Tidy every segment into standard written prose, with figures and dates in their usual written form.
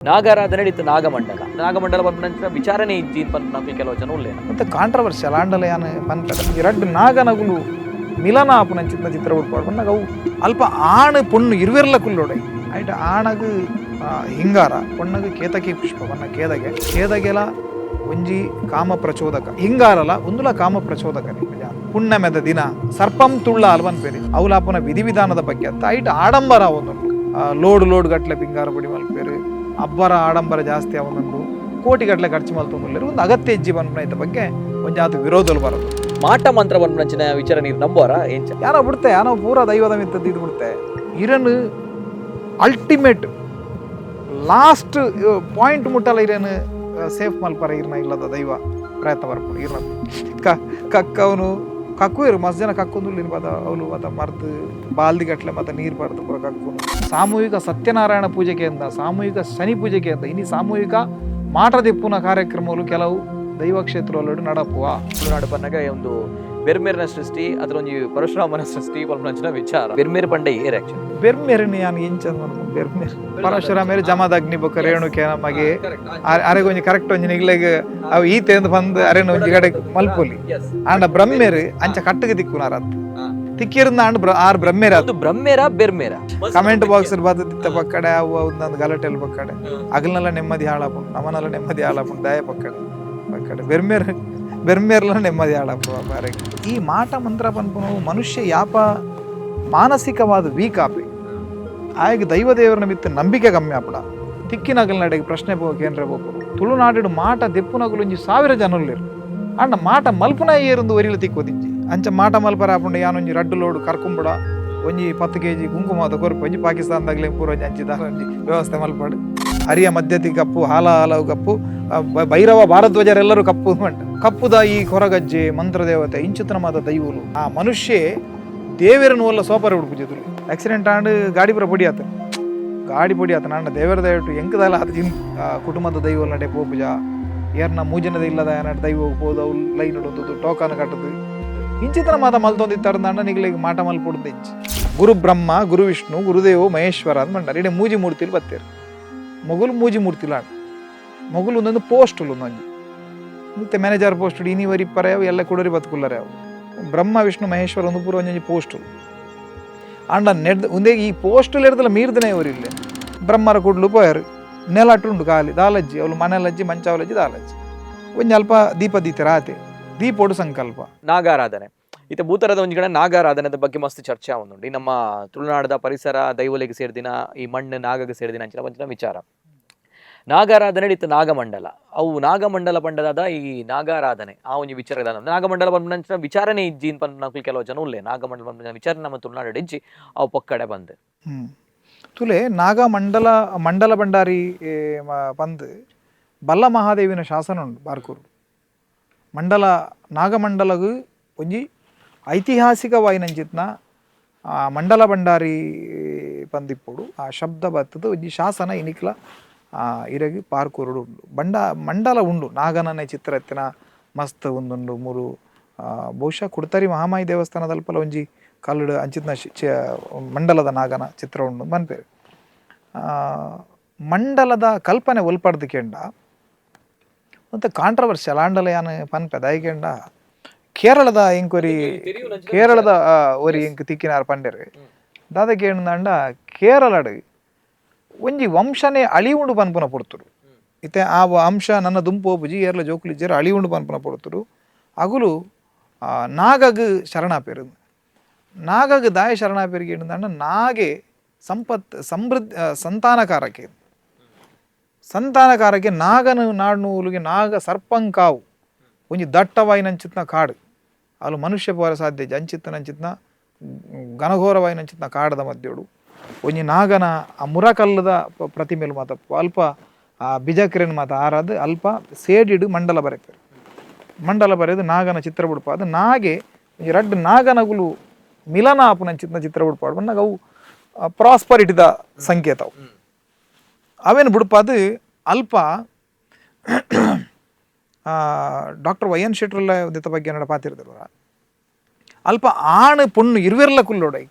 ನಾಗಾರಾಧನೆ ಇತ್ತು ನಾಗಮಂಡಲ. ನಾಗಮಂಡಲ ಪನ್ಪುನಂಚಿನ ವಿಚಾರನೆ ಇಜ್ಜಿ ಪನ್ಪುನಕುಲು ಕೆಲವು ಜನ ಉಲ್ಲೇನ. ಮತ್ತೆ ಕಾಂಟ್ರವರ್ಷಿಯಲ್ ಆಂಡಲ ಯಾನ್ ಪನ್ಪೆದ ರಡ್ಡ್ ನಾಗನಗುಲು ಮಿಲನ ಆಪುನಂಚಿತ್ತಿನ ಚಿತ್ರ ಉಡ್ಪಾಡು ಪನ್ನಗ ಅವು ಅಲ್ಪ ಆಣ್ ಪೊಣ್ಣು ಇರುವೆರ್ಲ ಕುಲ್ಲೋಡೆ. ಐಟ್ ಆಣಗ್ ಹಿಂಗಾರ, ಪೊಣ್ಣಗ್ ಕೇತಕಿ ಪುಷ್ಪ ಪನ್ನ ಕೇದಗೆ. ಕೇದಗೆಲ ಒಂಜಿ ಕಾಮ ಪ್ರಚೋದಕ, ಹಿಂಗಾರಲ ಉಂದುಲ ಕಾಮ ಪ್ರಚೋದಕನೇ. ಪುಣ್ಣಮೆದ ದಿನ ಸರ್ಪಂ ತುಳ್ಳ ಪನ್ಪೇರಿ, ಅವುಲಾಪುನ ವಿಧಿವಿಧಾನದ ಬಗ್ಗೆ ಅತ್ತ ಐಟ್ ಆಡಂಬರ ಆವೊಂದುಂಡು. ಲೋಡ್ ಲೋಡ್ ಗಟ್ಲೆ ಪಿಂಗಾರ ಪೊಡಿ ಮಲ್ಪೇರು, ಅಬ್ಬರ ಆಡಂಬರ ಜಾಸ್ತಿ ಆವೊಂದುಂಡು, ಕೋಟಿ ಗಟ್ಲೆ ಖರ್ಚು ಮಲ್ತೊಂದುಲ್ಲೆರ್. ಒಂದು ಅಗತ್ಯ ಇಜ್ಜಿ ಪನ್ಪುನ ಐತ ಬಗ್ಗೆ ಒಂಜಾತ್ ವಿರೋಧಲು ಬರೋದು. ಮಾಟ ಮಂತ್ರ ಪನ್ಪುನಂಚಿನ ವಿಚಾರ ನೀರು ನಂಬುವಾರ ಎಂಚ? ಯಾರೋ ಬಿಡ್ತೆ, ಯಾರೋ ಪೂರ ದೈವದ ಮಿತ್ತದ್ದು ಇದು ಬಿಡ್ತೆ. ಇರನು ultimate last point ಮುಟ್ಟಲ ಇರೇನು ಸೇಫ್ ಮಲ್ಪರ ಇರ್ನ ಇಲ್ಲದ ದೈವ ಪ್ರಯತ್ನ ಬರ್ಪುಂಡು. ಇರ್ನ ಕಕ್ಕವನು ಕಕ್ಕುವೆರು ಮಸ್ತ್ ಜನ ಕಕ್ಕೊಂದುಲ್ಲೇನು ಮಾತ ಅವಳು ಮಾತ ಮರ್ದು ಬಾಲ್ದಿ ಗಟ್ಲೆ ಮಾತ ನೀರು ಪಡ್ದು ಪೂರ ಕಕ್ಕುನು. ಸಾಮೂಹಿಕ ಸತ್ಯನಾರಾಯಣ ಪೂಜೆಗೆ ಅಂದ, ಸಾಮೂಹಿಕ ಶನಿ ಪೂಜೆಗೆ ಅಂದ, ಇನಿ ಸಾಮೂಹಿಕ ಮಾಟ ದಿಪ್ಪುನ ಕಾರ್ಯಕ್ರಮಗಳು ಕೆಲವು ದೈವ ಕ್ಷೇತ್ರಗಳು ನಡಪುವ. ತುಳುನಾಡು ಪನ್ನಗ ಒಂದು ಬೆರ್ಮೆರ್ನ ಸೃಷ್ಟಿ, ಅದ್ರ ಒಂಜಿ ಪರಶುರಾಮನ ಸೃಷ್ಟಿ ಪನ್ಪುನಂಚಿನ ವಿಚಾರ. ಬೆರ್ಮೆರ್ ಪಂಡ ಏರ್ ಆಕ್ಚುಲಿ? ಬೆರ್ಮೆರ್ನ ಯಾನ್ ಎಂಚ ಬೆರ್ಮೆರ್ ಪರಶುರಾಮೇರು ಜಮದಗ್ನಿ ಬೊಕ್ಕ ರೇಣುಕೆ ಮಗೆ. ಅರೆಗ್ ಒಂಜಿ ಕರೆಕ್ಟ್ ಒಂಜಿ ನಿಗ್ಲೆಗ್ ಅವು ಈತೆ ಬಂದು ಅರೆನ ಒಂಜಿ ಕಡೆ ಮಲ್ಪೊಲಿ. ಆಂಡ ಬ್ರಹ್ಮೇರು ಅಂಚ ಕಟ್ಟುಗೆ ತಿಕ್ಕುನಾರತ್ ತಿಕ್ಕಿರ್ನ ಆಂಡ್ ಆರ್ ಬ್ರಹ್ಮೇರ. ಅದು ಬ್ರಹ್ಮೇರ ಬೆರ್ಮೇರ? ಕಮೆಂಟ್ ಬಾಕ್ಸ್ ಬತ್ತಿತ್ತ ಪಕ್ಕಡೆ ಅವು ಒಂದೊಂದು ಗಲಾಟೆಲ್ ಪಕ್ಕಡೆ. ಅಗಲ್ನೆಲ್ಲ ನೆಮ್ಮದಿ ಹಾಳಾಪುಂಡು, ನಮನೆಲ್ಲ ನೆಮ್ಮದಿ ಹಾಳಾಪುಂಡು. ದಯ ಪಕ್ಕಡೆ ಪಕ್ಕಡೆ ಬೆರ್ಮೇರ್ ಬೆರ್ಮೇರ್ಲ ನೆಮ್ಮದಿ ಹಾಳಾಪು ಅರೆಗ್. ಈ ಮಾಟ ಮಂತ್ರ ಪನ್ಪುನವು ಮನುಷ್ಯ ಯಾಪ ಮಾನಸಿಕವಾದ ವೀಕ್ ಆಪೆ, ಆಯಗ್ ದೈವ ದೇವರನ ಮಿತ್ತ ನಂಬಿಕೆ ಕಮ್ಮಿ ಆಪುಡ ತಿಕ್ಕಿನಗಲ್ ನಡೆಗೆ ಪ್ರಶ್ನೆ ಕೇಂದ್ರ ಬೋಪುಡು. ತುಳುನಾಡು ಮಾಟ ದೆಪ್ಪುನಗುಲು ಒಂಜಿ ಸಾವಿರ ಜನೊಲ್ಲೆರ್, ಆಂಡ ಮಾಟ ಮಲ್ಪುನ ಏರುಂದು ಒರಿಲ ತಿಕ್ಕೋದಿಂಜಿ. ಅಂಚ ಮಾಟ ಮಲ್ಪರ ಆಪುಂಡು. ಯಾನೊಂಜಿ ರಡ್ಡು ಲೋಡು ಕರ್ಕೊಂಬುಡ, ಒಂಜಿ 10 ಕೆಜಿ ಕುಂಕುಮ ಕೊರ್ಪು, ಒಂಜಿ ಪಾಕಿಸ್ತಾನದಾಗಲೇ ಪೂರ ಒಂಜಿ ಅಂಚಿ ದಾಲ ಒಂಜಿ ವ್ಯವಸ್ಥೆ ಮಲ್ಪಾಡು. ಹರಿಯ ಮಧ್ಯತಿ ಕಪ್ಪು, ಹಾಲ ಹಾಲವು ಕಪ್ಪು, ಭೈರವ ಭಾರದ್ವಾಜರೆಲ್ಲರೂ ಕಪ್ಪು ಅಂಟ. ಕಪ್ಪುದ ಈ ಕೊರಗಜ್ಜೆ ಮಂತ್ರದೇವತೆ ಇಂಚಿತನ ಮಾತ ದೈವಲು. ಆ ಮನುಷ್ಯ ದೇವೆರನು ಒಲ್ಲ ಸೋಪರ ಉಡುಪುಜಿದ್ರು. ಆಕ್ಸಿಡೆಂಟ್ ಆಂಡ್ ಗಾಡಿ ಪೂರ ಪೊಡಿ ಆತನ, ಗಾಡಿ ಪೊಡಿ ಆತನ. ಅಂಡ ದೇವರ ದಯವಿಟ್ಟು ಎಂಕದಲ್ಲ ಆತ ಜಿನ್ ಕುಟುಂಬದ ದೈವ ನಡೆ ಪೋಪುಜ ಏರ್ನ ಮೂಜನದ ಇಲ್ಲದ ಏನಾಟ ದೈವ ಪೋದು ಅವು ಲೈನ್ ಉಂಟು ಟೋಕನ್ ಕಟ್ಟದು ಇಂಚಿತನ ಮಾತ ಮಲ್ತೊಂದಿತ್ತಾರ. ಅಂಡ ನಿಗ್ಲಿಗೆ ಮಾಟ ಮಲ್ಪೊಡ್ದು ಇಂಚಿ. ಗುರು ಬ್ರಹ್ಮ ಗುರು ವಿಷ್ಣು ಗುರುದೇವ ಮಹೇಶ್ವರ ಅಂತ ಮಂಡಾರ. ಇಡೀ ಮೂಜಿ ಮೂರ್ತಿಲು ಬತ್ತೇರು ಮೊಗುಲು ಮೂಜಿ ಮೂರ್ತಿಲು ಆಂಡ್ ಮೊಗುಲು ಒಂದೊಂದು ಪೋಸ್ಟ್ ಒಂದೊಂಜಿ ಮತ್ತೆ ಮ್ಯಾನೇಜರ್ ಪೋಸ್ಟ್ ಇನಿ ವರಿ ಪರೆ ಅವು ಎಲ್ಲ ಕುಡರಿ ಬದುಕುಲ್ಲರೆ. ಅವು ಬ್ರಹ್ಮ ವಿಷ್ಣು ಮಹೇಶ್ವರ ಒಂದು ಪೂರ ಒಂಜೊಂಜಿ ಪೋಸ್ಟ್. ಆಂಡ ನೆಡ್ ಒಂದೇ ಈ ಪೋಸ್ಟ್ ಎಡ್ದಲ ಮೀರ್ದನೆ ಇಲ್ಲ. ಬ್ರಹ್ಮರ ಕೂಡ್ಲು ಪೋಯರು, ನೆಲಟುಂಡು ಖಾಲಿ ದಾಲಜ್ಜಿ ಅವಳು ಮನೆಲಜ್ಜಿ ಮಂಚಾವಲಜ್ಜಿ ದಾಲಜ್ಜಿ ಒಂಜಿ ಅಲ್ಪ ದೀಪ ದೀತೆ ರಾತೆ ದೀಪೋಡು ಸಂಕಲ್ಪ. ನಾಗಾರಾಧನೆ ಇತ್ತ ಭೂತರದ ಒಂಜಿ ಕಡೆ ನಾಗಾರಾಧನೆದ ಬಗ್ಗೆ ಮಸ್ತ್ ಚರ್ಚೆ ಆವೊಂದುಂಡು. ಈ ನಮ್ಮ ತುಳುನಾಡದ ಪರಿಸರ ದೈವಲೆಗ್ ಸೇರ್ದಿನ, ಈ ಮಣ್ಣು ನಾಗಗೆ ಸೇರ್ದಿನ ಅಂಚಿನ ಒಂಚಿನ ವಿಚಾರ. ನಾಗಾರಾಧನೆ ಇತ್ತು ನಾಗಮಂಡಲ. ಅವು ನಾಗಮಂಡಲ ಪಂಡದಾದ ಈ ನಾಗಾರಾಧನೆ ಆ ಒಂಜಿ ವಿಚಾರ. ನಾಗಮಂಡಲ ಪನ್ಪುನಂಚಿನ ವಿಚಾರನೆ ಇಜ್ಜಿ ಪನ್ಪುನಕುಲು ಕೆಲವು ಜನ ಉಲ್ಲೆ. ನಾಗಮಂಡಲ ಪನ್ಪುನ ವಿಚಾರ ನಮ್ಮ ತುಳುನಾಡು ಇಜ್ಜಿ, ಅವು ಪೊಕ್ಕಡೆ ಬಂದ್. ತುಲೆ ನಾಗಮಂಡಲ ಮಂಡಲ ಭಂಡಾರಿ ಪಂದ್ ಬಲ್ಲ ಮಹಾದೇವಿನ ಶಾಸನ ಉಂಡು ಬಾರ್ಕೂರು. ಮಂಡಲ ನಾಗಮಂಡಲಗು ಒಂಜಿ ಐತಿಹಾಸಿಕವಾಯಿನಂಚಿತ್ನ ಆ ಮಂಡಲ ಭಂಡಾರಿ ಪಂದಿಪ್ಪುಡು ಆ ಶಬ್ದ ಬತ್ತದ ಒಂಜಿ ಶಾಸನ ಇನಿಕ್ಲ ಇರಗಿ ಪಾರ್ಕೂರುಡು ಉಂಡು. ಬಂಡ ಮಂಡಲ ಉಂಡು, ನಾಗನನೆ ಚಿತ್ರ ಎತ್ತಿನ ಮಸ್ತ್ ಒಂದುಂಡು ಮೂರು. ಬಹುಶಃ ಕುಡ್ತರಿ ಮಹಾಮಾಯಿ ದೇವಸ್ಥಾನದಲ್ಪಲ ಒಂಜಿ ಕಲ್ಲುಡು ಅಂಚಿತ್ನ ಮಂಡಲದ ನಾಗನ ಚಿತ್ರ ಉಂಡು ಮನ್ಪೇರು. ಮಂಡಲದ ಕಲ್ಪನೆ ಒಲ್ಪಡ್ದು ಕೆಂಡ ಮತ್ತು ಕಾಂಟ್ರವರ್ಷಿಯಲ್ ಆಂಡಲ ಯಾನ್ ಪನ್ಪೆ ದಾಯಿಕೆಂಡ ಕೇರಳದ ಎಂಕ್ವರಿ, ಕೇರಳದ ಒರಿ ಎಂಕ್ ತಿಕ್ಕಿನಾರ್ ಪಂಡೆರ್. ದಾದ ಕೇಂಡ, ಕೇರಳಡ್ ಒಂಜಿ ವಂಶನೇ ಅಳಿವುಂಡು ಪನ್ಪುನ ಪೊರ್ತುಡು, ಇತ್ತೆ ಆ ಅಂಶ ನನ್ನ ದುಂಪು ಹೋಪುಜಿ, ಏರ್ಲ ಜೋಕುಲು ಇಜ್ಜೆರ್. ಅಳಿವುಂಡು ಪನ್ಪುನ ಪೊರ್ತುಡು ಅಗುಲು ನಾಗಗ್ ಶರಣಾಪೇರು. ನಾಗಗ್ ದಾಯ ಶರಣಾಪೇರಿಗೆ ಕೇಂಡ, ನಾಗೆ ಸಂಪತ್ ಸಮೃದ್ಧಿ ಸಂತಾನಕಾರಕ್ಕೆ. ಸಂತಾನಕಾರಕ್ಕೆ ನಾಗನ ನಾಡ್ನೂಲಿಗೆ ನಾಗ ಸರ್ಪಂಕಾವು ಒಂಜಿ ದಟ್ಟವಾಯಿನಂಚಿತ್ನ ಕಾಡು, ಅಲ್ಲ ಮನುಷ್ಯ ಪೋರ ಸಾಧ್ಯ ಅಂಚಿತ್ತನಂಚಿತ್ನ ಘನಘೋರವಾಯಿನಂಚಿತ್ನ ಕಾಡದ ಮಧ್ಯೋಡು ಒಂಜಿ ನಾಗನ ಆ ಮುರಕಲ್ಲದ ಪ್ರತಿಮೆಲು ಮಾತ ಅಲ್ಪ ಆ ಬಿಜಕ್ರೆನ್ ಮಾತ ಆರಾದ್ ಅಲ್ಪ ಸೇಡಿಡು ಮಂಡಲ ಬರೆಪೆರ್. ಮಂಡಲ ಬರೆದು ನಾಗನ ಚಿತ್ರ ಬುಡ್ಪಾದು ನಾಗೆ ಒಂಜಿ ರಡ್ಡ್ ನಾಗನಗುಲು ಮಿಲನ ಆಪುನಂಚಿತ್ನ ಚಿತ್ರ ಬುಡ್ಪಾಡು ಬನ್ನಾಗ ಅವು ಪ್ರಾಸ್ಪರಿಟಿದ ಸಂಕೇತ. ಅವು ಅವೇನು ಬುಡ್ಪಾದು ಅಲ್ಪ ಡಾಕ್ಟರ್ ವೈ.ಎನ್. ಶೆಟ್ರುಲ್ಲ ಒಂದಿತ್ತ ಬಗ್ಗೆ ಏನಡ ಪಾತಿರ್ದರು. ಅಲ್ಪ ಆಣ್ ಪೊಣ್ಣು ಇರುವೆರ್ಲ ಕುಲ್ಲೋಡೈ.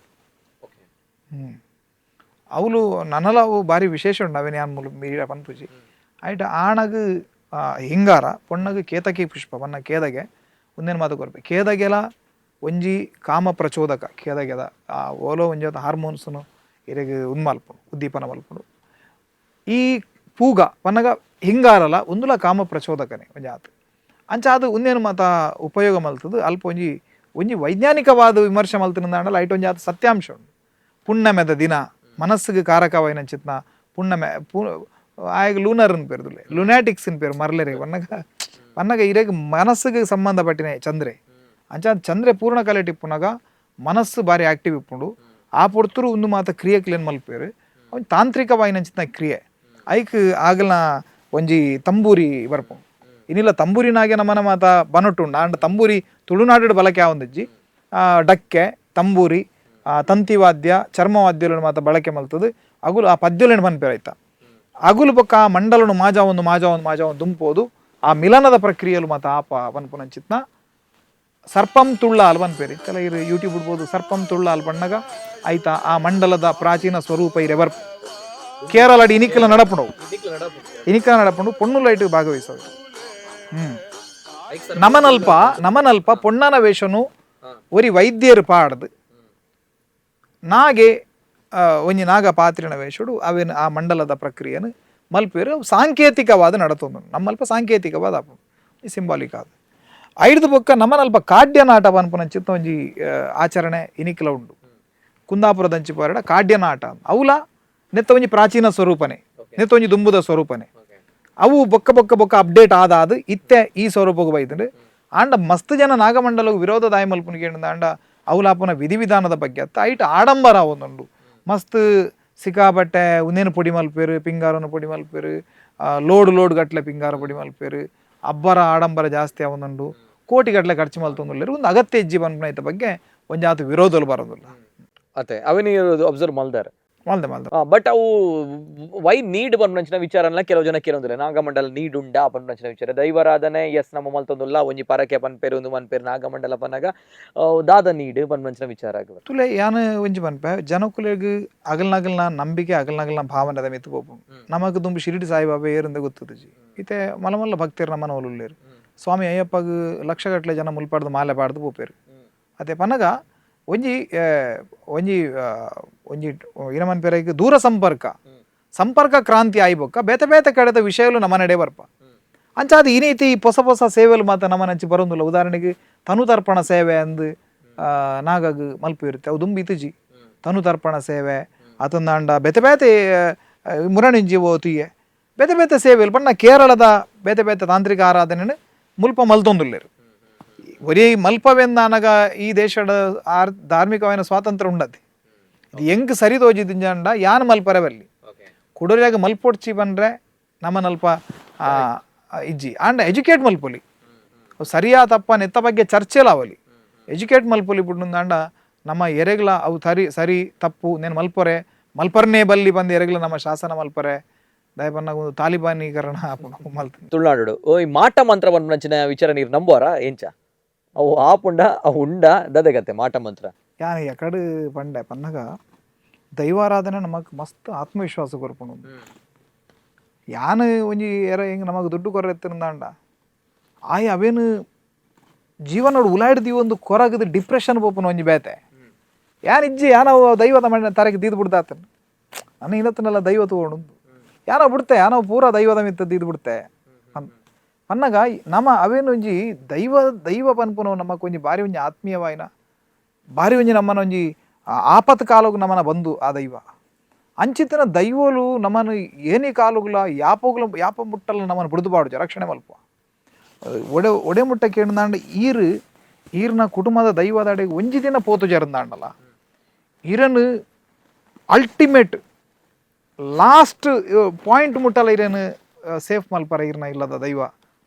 ಅವುಲು ನನಲ ಅವು ಬಾರಿ ವಿಶೇಷ ಉಂಡು. ಅವೇನು ಯಾನ್ ಮೂಲು ಮೀರ ಪನ್ಪುಜಿ. ಐಟ್ ಆಣಗ್ ಹಿಂಗಾರ, ಪೊಣ್ಣಗ್ ಕೇತಕಿ ಪುಷ್ಪ ಪನ್ನ ಕೇದಗೆ ಉಂದೆನ್ ಮಾತ ಕೊರ್ಪೆ. ಕೇದಗೆಲ ಒಂಜಿ ಕಾಮ ಪ್ರಚೋದಕ. ಕೇದಗೆದ ಆ ಓಲೋ ಒಂಜಿ ಹಾರ್ಮೋನ್ಸ್ನು ಇರೆಗ್ ಉಂದು ಮಲ್ಪುಂಡು, ಉದ್ದೀಪನ ಮಲ್ಪುಂಡು. ಈ ಪೂಗ ಪನ್ನಗ ಹಿಂಗಾರಲ ಉಂದುಲ ಕಾಮ ಪ್ರಚೋದಕನೇ ಒಂಜಿ ಆತ್. ಅಂಚಾದ್ ಉಂದೇನು ಮಾತ ಉಪಯೋಗ ಮಲ್ತದು ಅಲ್ಪ ಒಂಜಿ ಒಂಜಿ ವೈಜ್ಞಾನಿಕವಾದ ವಿಮರ್ಶೆ ಮಲ್ತಿನಂದಾಂಡಲ ಐಟ್ ಒಂಜಿ ಆತ್ ಸತ್ಯಾಂಶ ಉಂಡು. ಪುಣ್ಣಮೆದ ದಿನ ಮನಸ್ಸಿಗೆ ಕಾರಕವಾಯಿನಂಚಿತ್ನ ಪುಣ್ಣಮೆ ಪೂ ಆಯಗ್ ಲೂನರ್ ಪೇರ್ದುಲ್ಲೆ, ಲುನಾಟಿಕ್ಸ್ ಪೇರು ಮರ್ಲೆರೆ. ಪನ್ನಗ ಪನ್ನಗ ಇರೆಗ್ ಮನಸ್ಸಿಗೆ ಸಂಬಂಧಪಟ್ಟಿನ ಚಂದ್ರೆ. ಅಂಚ ಚಂದ್ರೆ ಪೂರ್ಣ ಕಲೆಟ್ ಇಪ್ಪುನಗ ಮನಸ್ಸು ಬಾರಿ ಆಕ್ಟಿವ್ ಇಪ್ಪುಂಡು. ಆ ಪೊರ್ತುರು ಉಂದು ಮಾತ ಕ್ರಿಯೆಕ್ಲೇನ್ ಮಲ್ಪೇರು ಒಂಜಿ ತಾಂತ್ರಿಕವಾಯಿನಂಚಿತ್ನ ಕ್ರಿಯೆ. ಐಕ್ ಆಗಲ್ನ ಒಂಜಿ ತಂಬೂರಿ ಬರ್ಪುಂಡು. ಇನಿಲ ತಂಬೂರಿನಾಗೆ ನಮನ ಮಾತ ಬನೊಟ್ಟುಂಡು. ಆಂಡ ತಂಬೂರಿ ತುಳುನಾಡು ಬಳಕೆ ಆವೊಂದಿಜ್ಜಿ. ಡಕ್ಕೆ, ತಂಬೂರಿ, ತಂತಿವಾದ್ಯ, ಚರ್ಮವಾದ್ಯలను ಮಾತ ಬಳಕೆ ಮಲ್ತದು ಅಗುಲು ಆ ಪದ್ಯಲೆನ್ ಪನ್ಪೆರ್. ಐತ ಅಗುಲು ಬೊಕ್ಕ ಆ ಮಂಡಲನು ಮಾಜಾವೊಂದು ಮಾಜಾವೊಂದು ಮಾಜಾವೊಂದು ದುಂಪೋದು ಆ ಮಿಲನದ ಪ್ರಕ್ರಿಯೆಲು ಮಾತ ಆಪ ಪನ್ಪುನಂಚಿತ್ನ ಸರ್ಪಂ ತುಳ್ಳಾಲ್ ಪನ್ಪೆರ್. ಇತ್ತೆಲ ಇರ್ ಯೂಟ್ಯೂಬ್ ಇಡ್ಬೋದು. ಸರ್ಪಂ ತುಳ್ಳಾಲ್ ಪಣ್ಣಗ ಐತ ಆ ಮಂಡಲದ ಪ್ರಾಚೀನ ಸ್ವರೂಪ ಇರೆ ಬರ್ಪು. ಕೇರಳಡ್ ಇನಿಕ್ಲ ನಡಪುಂಡು, ಇನಿಕ್ಲ ನಡಪುಂಡು. ಪೊಣ್ಣು ಲೈಟ್ ಭಾಗವಹಿಸೋದು. ನಮನಲ್ಪ ನಮನಲ್ಪ ಪೊಣ್ಣನ ವೇಷನು ಒರಿ ವೈದ್ಯರು ಪಾಡ್ದು ನಾಗೆ ಒಂಜಿ ನಾಗ ಪಾತ್ರಿನ ವೇಷಡು ಅವೇನು ಆ ಮಂಡಲದ ಪ್ರಕ್ರಿಯೆನು ಮಲ್ಪೇರು. ಸಾಂಕೇತಿಕವಾದ ನಡತೊಂದು ನಮ್ಮಲ್ಪ ಸಾಂಕೇತಿಕವಾದ ಆಪುಂಡು, ಈ ಸಿಂಬಾಲಿಕ್ ಆದ. ಐಡ್ದು ಬೊಕ್ಕ ನಮನಲ್ಪ ಕಾಡ್ಯನಾಟ ಪನ್ಪುನಂಚಿತ್ತ ಒಂಜಿ ಆಚರಣೆ ಇನಿಕ್ಲ ಉಂಡು. ಕುಂದಾಪುರದಂಚಿ ಪೋರಡ ಕಾಡ್ಯನಾಟ ಅವುಲ ನೆತ್ತ ಒಂಜಿ ಪ್ರಾಚೀನ ಸ್ವರೂಪನೆ, ನೆತ್ತ ಒಂಜಿ ದುಂಬುದ ಸ್ವರೂಪನೆ. ಅವು ಬೊಕ್ಕ ಬೊಕ್ಕ ಬೊಕ್ಕ ಅಪ್ಡೇಟ್ ಆದ ಆದ್ ಇತ್ತೆ ಈ ಸ್ವರೂಪಕ್ಕೆ ಬೈದುಂಡು. ಆಂಡ ಮಸ್ತ್ ಜನ ನಾಗಮಂಡಲಗ್ ವಿರೋಧ ದಾಯ ಮಲ್ಪುನ ಕೇಂಡ ಆಂಡ ಅವುಲಾಪುನ ವಿಧಿವಿಧಾನದ ಬಗ್ಗೆ ಅತ್ತ, ಐಟ್ ಆಡಂಬರ ಒಂದುಂಡು. ಮಸ್ತ್ ಸಿಕ್ಕಾಪಟ್ಟೆ ಉಂದೇನು ಪೊಡಿ ಮಲ್ಪೇರು, ಪಿಂಗಾರನು ಪೊಡಿ ಮಲ್ಪೇರು, ಲೋಡ್ ಲೋಡ್ ಗಟ್ಲೆ ಪಿಂಗಾರ ಪೊಡಿ ಮಲ್ಪೇರು. ಅಬ್ಬರ ಆಡಂಬರ ಜಾಸ್ತಿ ಆವೊಂದುಂಡು. ಕೋಟಿ ಗಟ್ಲೆ ಖರ್ಚು ಮಲ್ತೊಂದುಲ್ಲೆರ್. ಒಂದು ಅಗತ್ಯ ಇಜ್ಜಿ ಪನ್ಪುನ ಬಗ್ಗೆ ಒಂಜಾತ್ ವಿರೋಧಲು ಬರೋದಿಲ್ಲ. ಅತ್ತೆ ಅವೇನು ಅಬ್ಸರ್ವ್ ಮಲ್ದಾರೆ? ಮಲ್ದೆ ಮಲ್ದೆ. ಬಟ್ ಅವು ವೈ ನೀಡ್ ಪನ್ಪುನಂಚಿನ ವಿಚಾರನ ಕೆಲವು ಜನ ಕೇಳೊಂದಿಲ್ಲ. ನಾಗಮಂಡಲ ನೀಡ್ ಉಂಡಾ ಪನ್ಪುನಂಚಿನ ವಿಚಾರ. ದೈವಾರಾಧನೆ ಎಸ್ ನಮ್ಮ ಮಲ್ತೊಂದುಲ್ಲ, ಒಂಜಿ ಪರಕೆ ಪನ್ಪೇರು, ಒಂದು ಪನ್ಪೇರು. ನಾಗಮಂಡಲ ಪನ್ನಗ ದಾದ ನೀಡ್ ಪನ್ಪುನಂಚಿನ ವಿಚಾರ ಆಗುವ. ತುಲೆ ಯಾನ್ ಒಂಜಿ ಪನ್ಪೆ, ಜನಕುಲೆಗ್ ಅಗಲ್ನಗಲ್ನ ನಂಬಿಕೆ, ಅಗಲ್ನಗಲ್ನ ಭಾವನೆದ ಮಿತ್ತ್ ಪೋಪುಂಡು. ನಮಕ್ ದುಂಬು ಶಿರಡಿ ಸಾಯಿಬಾಬಾ ಏರಿಂದ ಗೊತ್ತುಜಿ. ಇತ್ತೆ ಮಲ್ಲ ಮಲ್ಲ ಭಕ್ತರು ನಮ್ಮನ ಉಲ್ಲೇರು. ಸ್ವಾಮಿ ಅಯ್ಯಪ್ಪಗ್ ಲಕ್ಷಗಟ್ಟಲೆ ಜನ ಮುಲ್ಪಾಡ್ದು ಮಾಲೆ ಪಾಡ್ದು ಪೋಪೇರು. ಅತೆ ಪನ್ನಗ ಒಂಜಿ ಒಂಜಿ ಒಂಜಿ ಇನಮನ್ ಪೆರೆಗ್ ದೂರ ಸಂಪರ್ಕ, ಸಂಪರ್ಕ ಕ್ರಾಂತಿ ಆಯ್ಬೊಕ್ಕ ಬೇತೆ ಬೇತೆ ಕಡೆದ ವಿಷಯಗಳು ನಮ್ಮ ನಡೆ ಬರ್ಪ. ಅಂಚಾದ ಈ ರೀತಿ ಪೊಸ ಪೊಸ ಸೇವೆಲು ಮಾತ ನಮ್ಮನಂಚಿ ಬರೋದಿಲ್ಲ. ಉದಾಹರಣೆಗೆ ತನುತರ್ಪಣ ಸೇವೆ ಅಂದ್ ನಾಗಗ್ ಮಲ್ಪು ಇರುತ್ತೆ. ಅವು ದುಂಬು ಇತುಜಿ ತನುತರ್ಪಣ ಸೇವೆ. ಅತಂದಾಂಡ ಬೇತೆ ಬೇತೆ ಮುರಣಿಂಜಿ ಓತಿಯೆ ಬೇತೆ ಬೇತೆ ಸೇವೆಲು ಪಂಡ ಕೇರಳದ ಬೇತೆ ಬೇತೆ ತಾಂತ್ರಿಕ ಆರಾಧನೆ ಮುಲ್ಪ ಮಲ್ತೊಂದುಲ್ಲೆರ್. ಒರೇ ಮಲ್ಪವೆಂದಾನಗ ಈ ದೇಶದ ಆರ್ ಧಾರ್ಮಿಕವಾದ ಸ್ವಾತಂತ್ರ್ಯ ಉಂಡತಿ. ಇದು ಎಂಕ್ ಸರಿ ತೋಜಿದಿಂಜಾಂಡ ಯಾನ್ ಮಲ್ಪರೆ ಬಲ್ಲಿ, ಕುಡೋರಿಯಾಗ ಮಲ್ಪೊಡ್ಚಿ ಬಂದ್ರೆ ನಮ್ಮನಲ್ಪ ಇಜ್ಜಿ. ಆಂಡ ಎಜುಕೇಟ್ ಮಲ್ಪೊಲಿ. ಅವು ಸರಿಯಾ ತಪ್ಪ ನೆತ್ತ ಬಗ್ಗೆ ಚರ್ಚೆಲ ಅವಲಿ. ಎಜುಕೇಟ್ ಮಲ್ಪೊಲಿ. ಬುಡ್ನುಂದಾಂಡ ನಮ್ಮ ಎರೆಗ್ಲ ಅವು ಸರಿ ಸರಿ ತಪ್ಪು ನೇನು ಮಲ್ಪೊರೆ ಮಲ್ಪರ್ನೇ ಬಲ್ಲಿ ಬಂದು ಎರೆಗ್ಲ ನಮ್ಮ ಶಾಸನ ಮಲ್ಪರೆ ದಯಪನ್ನಾಗ ಒಂದು ತಾಲಿಬಾನೀಕರಣ ಆಪುಂಡು ಮಲ್ತು. ತುಳುನಾಡು ಈ ಮಾಟ ಮಂತ್ರ ಪನ್ಪುನಂಚಿನ ವಿಚಾರ ನೀರು ನಂಬುವಾರ ಎಂಚ? ಅವು ಆಪುಂಡ, ಅವು ಉಂಡ, ದದಗತ್ತೆ ಮಾಟ ಮಂತ್ರ? ಯಾನ್ ಎಕಡು ಪಂಡೆ ಪನ್ನಗ ದೈವಾರಾಧನೆ ನಮಕ್ ಮಸ್ತ್ ಆತ್ಮವಿಶ್ವಾಸ ಕೊರ್ಪುಂಡು. ಯಾನ್ ಒಂಜಿ ಎರ ಹಿಂಗೆ ನಮಗ್ ದುಡ್ಡು ಕೊರ್ರೆತ್ತಿರಂದಾಂಡ ಆಯ್ ಅವೇನು ಜೀವನೋಡು ಉಲಾಯ್ಡ್ದಿ ಒಂದು ಕೊರಗದ ಡಿಪ್ರೆಷನ್ ಪೋಪುನ ಒಂಜಿ ಬೇತೆ. ಯಾನ್ ಇಜ್ಜಿ, ಯಾನವು ದೈವದ ಮಣ್ಣ ತರಗೆ ದೀದ್ ಬಿಡ್ದಾತನ. ನನ್ನ ಇನ್ನತ್ತನೆಲ್ಲ ದೈವ ತಗೊಂಡು ಯಾನೋ ಬಿಡ್ತೆ, ಯಾನೋ ಪೂರ ದೈವದ ಮಿತ್ತ ದೀದ್ ಬಿಡ್ತೆ ಪನ್ನಗ ನಮ ಅವೇನು ಒಂಜಿ ದೈವ ದೈವ ಪನ್ಪುನವು ನಮಕ್ ಒಂಜಿ ಬಾರಿ ಒಂಜಿ ಆತ್ಮೀಯವಾಯಿನ ಬಾರಿ ಒಂಜಿ ನಮ್ಮನ ಒಂಜಿ ಆಪತ್ ಕಾಲಗ್ ನಮನ ಬಂಧು ಆ ದೈವ. ಅಂಚಿತನ ದೈವಲು ನಮ್ಮನ್ನು ಏನೇ ಕಾಲುಗಳ ಯಾಪೋಗ್ಲ ಯಾಪ ಮುಟ್ಟಲ್ಲ ನಮ್ಮನ್ನು ಬಿಡ್ದು ಬಾಡುಜ, ರಕ್ಷಣೆ ಮಲ್ಪ. ಒಡೆ ಒಡೆ ಮುಟ್ಟ ಕೇಂದಾಂಡ ಈರು ಈರ್ನ ಕುಟುಂಬದ ದೈವದ ಅಡೆಗೆ ಒಂಜಿ ದಿನ ಪೋತು ಜರಂದಾಂಡಲ ಇರನು ultimate last point ಮುಟ್ಟಲ ಇರೇನು ಸೇಫ್ ಮಲ್ಪರ ಈರ್ನ ಇಲ್ಲದ ದೈವ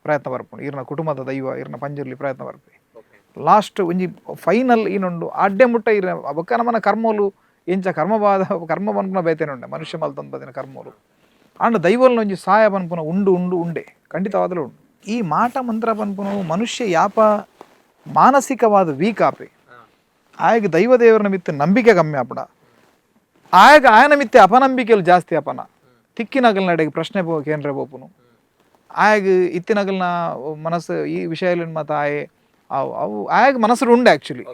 ಪ್ರಯತ್ನ ಬರ್ಪುಂಡು. ಈರ್ನ ಕುಟುಂಬದ ದೈವ, ಈರ್ನ ಪಂಜುರ್ಲಿ ಪ್ರಯತ್ನ ಬರ್ಪೆ. ಲಾಸ್ಟ್ ಒಂಜಿ ಫೈನಲ್ ಈನುಂಡು ಅಡ್ಡೆ ಮುಟ್ಟ ಇರ. ಬೊಕ್ಕ ನಮನ ಕರ್ಮೋಲು ಎಂಚ ಕರ್ಮಬಾಧ ಕರ್ಮ ಪನ್ಪುನ ಬೇತೇನೆ ಮನುಷ್ಯ ಮಲ್ತೊಂದು ಬದಿನ ಕರ್ಮೋಲು. ಆಂಡ ದೈವಲ್ನ ಒಂಜಿ ಸಹಾಯ ಪನ್ಪುನ ಉಂಡು ಉಂಡು ಉಂಡೆ, ಖಂಡಿತವಾದಲೂ ಉಂಡು. ಈ ಮಾಟ ಮಂತ್ರ ಪನ್ಪುನವು ಮನುಷ್ಯ ಯಾಪ ಮಾನಸಿಕವಾದ ವೀಕ್ ಆಪೆ, ಆಯಗ್ ದೈವ ದೇವರನ ಮಿತ್ತು ನಂಬಿಕೆ ಕಮ್ಮಿ ಆಪಡ. ಆಯಗ ಆಯನ ಮಿತ್ತೆ ಅಪನಂಬಿಕೆಲು ಜಾಸ್ತಿ ಅಪನ ತಿಕ್ಕಿನಗಲ್ ನಡೆಗೆ ಪ್ರಶ್ನೆ ಕೇಂದ್ರ ಬೋಪುನು ಆಯಗ ಇತ್ತಿನಗಲ್ನ ಮನಸ್ಸು ಈ ವಿಷಯ ಮತ್ತ ಆಯೆ ಅವು ಅವು ಆಯಗ ಮನಸ್ಸು ಉಂಡೆ ಆ್ಯಕ್ಚುಲಿ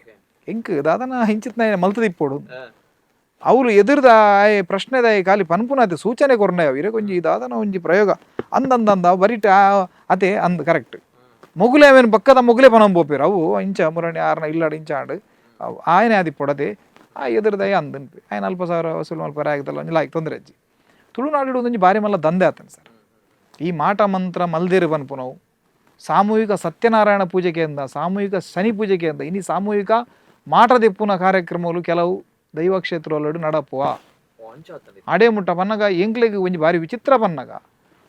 ಎಂಕ್ ದಾದನ ಹಿಂಚಿತ್ನ ಮಲ್ತದಿಪ್ಪೋಡು ಅವ್ರು ಎದುರ್ದ ಆಯೆ ಪ್ರಶ್ನೆದಾಯ ಖಾಲಿ ಪನ್ಪುನಾತೆ ಸೂಚನೆ ಕೊರ್ನ ಇರೆ ಒಂಜಿ ದಾದನ ಒಂಜಿ ಪ್ರಯೋಗ ಅಂದಂದಂದ ಬರಿಟ ಅತೆ ಅಂದ್ ಕರೆಕ್ಟ್ ಮೊಗುಲೆ ಅವೇನು ಪಕ್ಕದ ಮೊಗುಲೆ ಪನಂ ಪೋಪೇರು ಅವು ಇಂಚ ಮುರಣಿ ಆರ್ನ ಇಲ್ಲಾಡು ಇಂಚ ಆಂಡ್ ಆಯನೆ ಆದಿಪ್ಪೊಡದೆ ಆ ಎದುರ್ದಯ ಅಂದನ್ಪಿ ಆಯನ ಅಲ್ಪ ಸಾವಿರ ವಸೂಲು ಮಲ್ಪ ಆಗದಲ್ಲ ಒಂಜಿ ಲಾಯ್ಕ್ ತೊಂದರೆ ಅಜ್ಜಿ ತುಳುನಾಡು ಒಂಜಿ ಬಾರಿ ಮಲ್ಲ ದಂಧೆ ಆತನ ಸರ್. ಈ ಮಾಟ ಮಂತ್ರ ಮಲ್ದೇರು ಪನ್ಪುನವು ಸಾಮೂಹಿಕ ಸತ್ಯನಾರಾಯಣ ಪೂಜೆಗೆ ಅಂದ ಸಾಮೂಹಿಕ ಶನಿ ಪೂಜೆಗೆ ಅಂದ ಇನಿ ಸಾಮೂಹಿಕ ಮಾಟ ದೆಪ್ಪುನ ಕಾರ್ಯಕ್ರಮಗಳು ಕೆಲವು ದೈವ ಕ್ಷೇತ್ರಗಳು ನಡಪುವ ಅಡೆ ಮುಟ್ಟ ಪನ್ನಗ ಎಂಕ್ಲೆಗ್ ಒಂಜಿ ಬಾರಿ ವಿಚಿತ್ರ ಪನ್ನಗ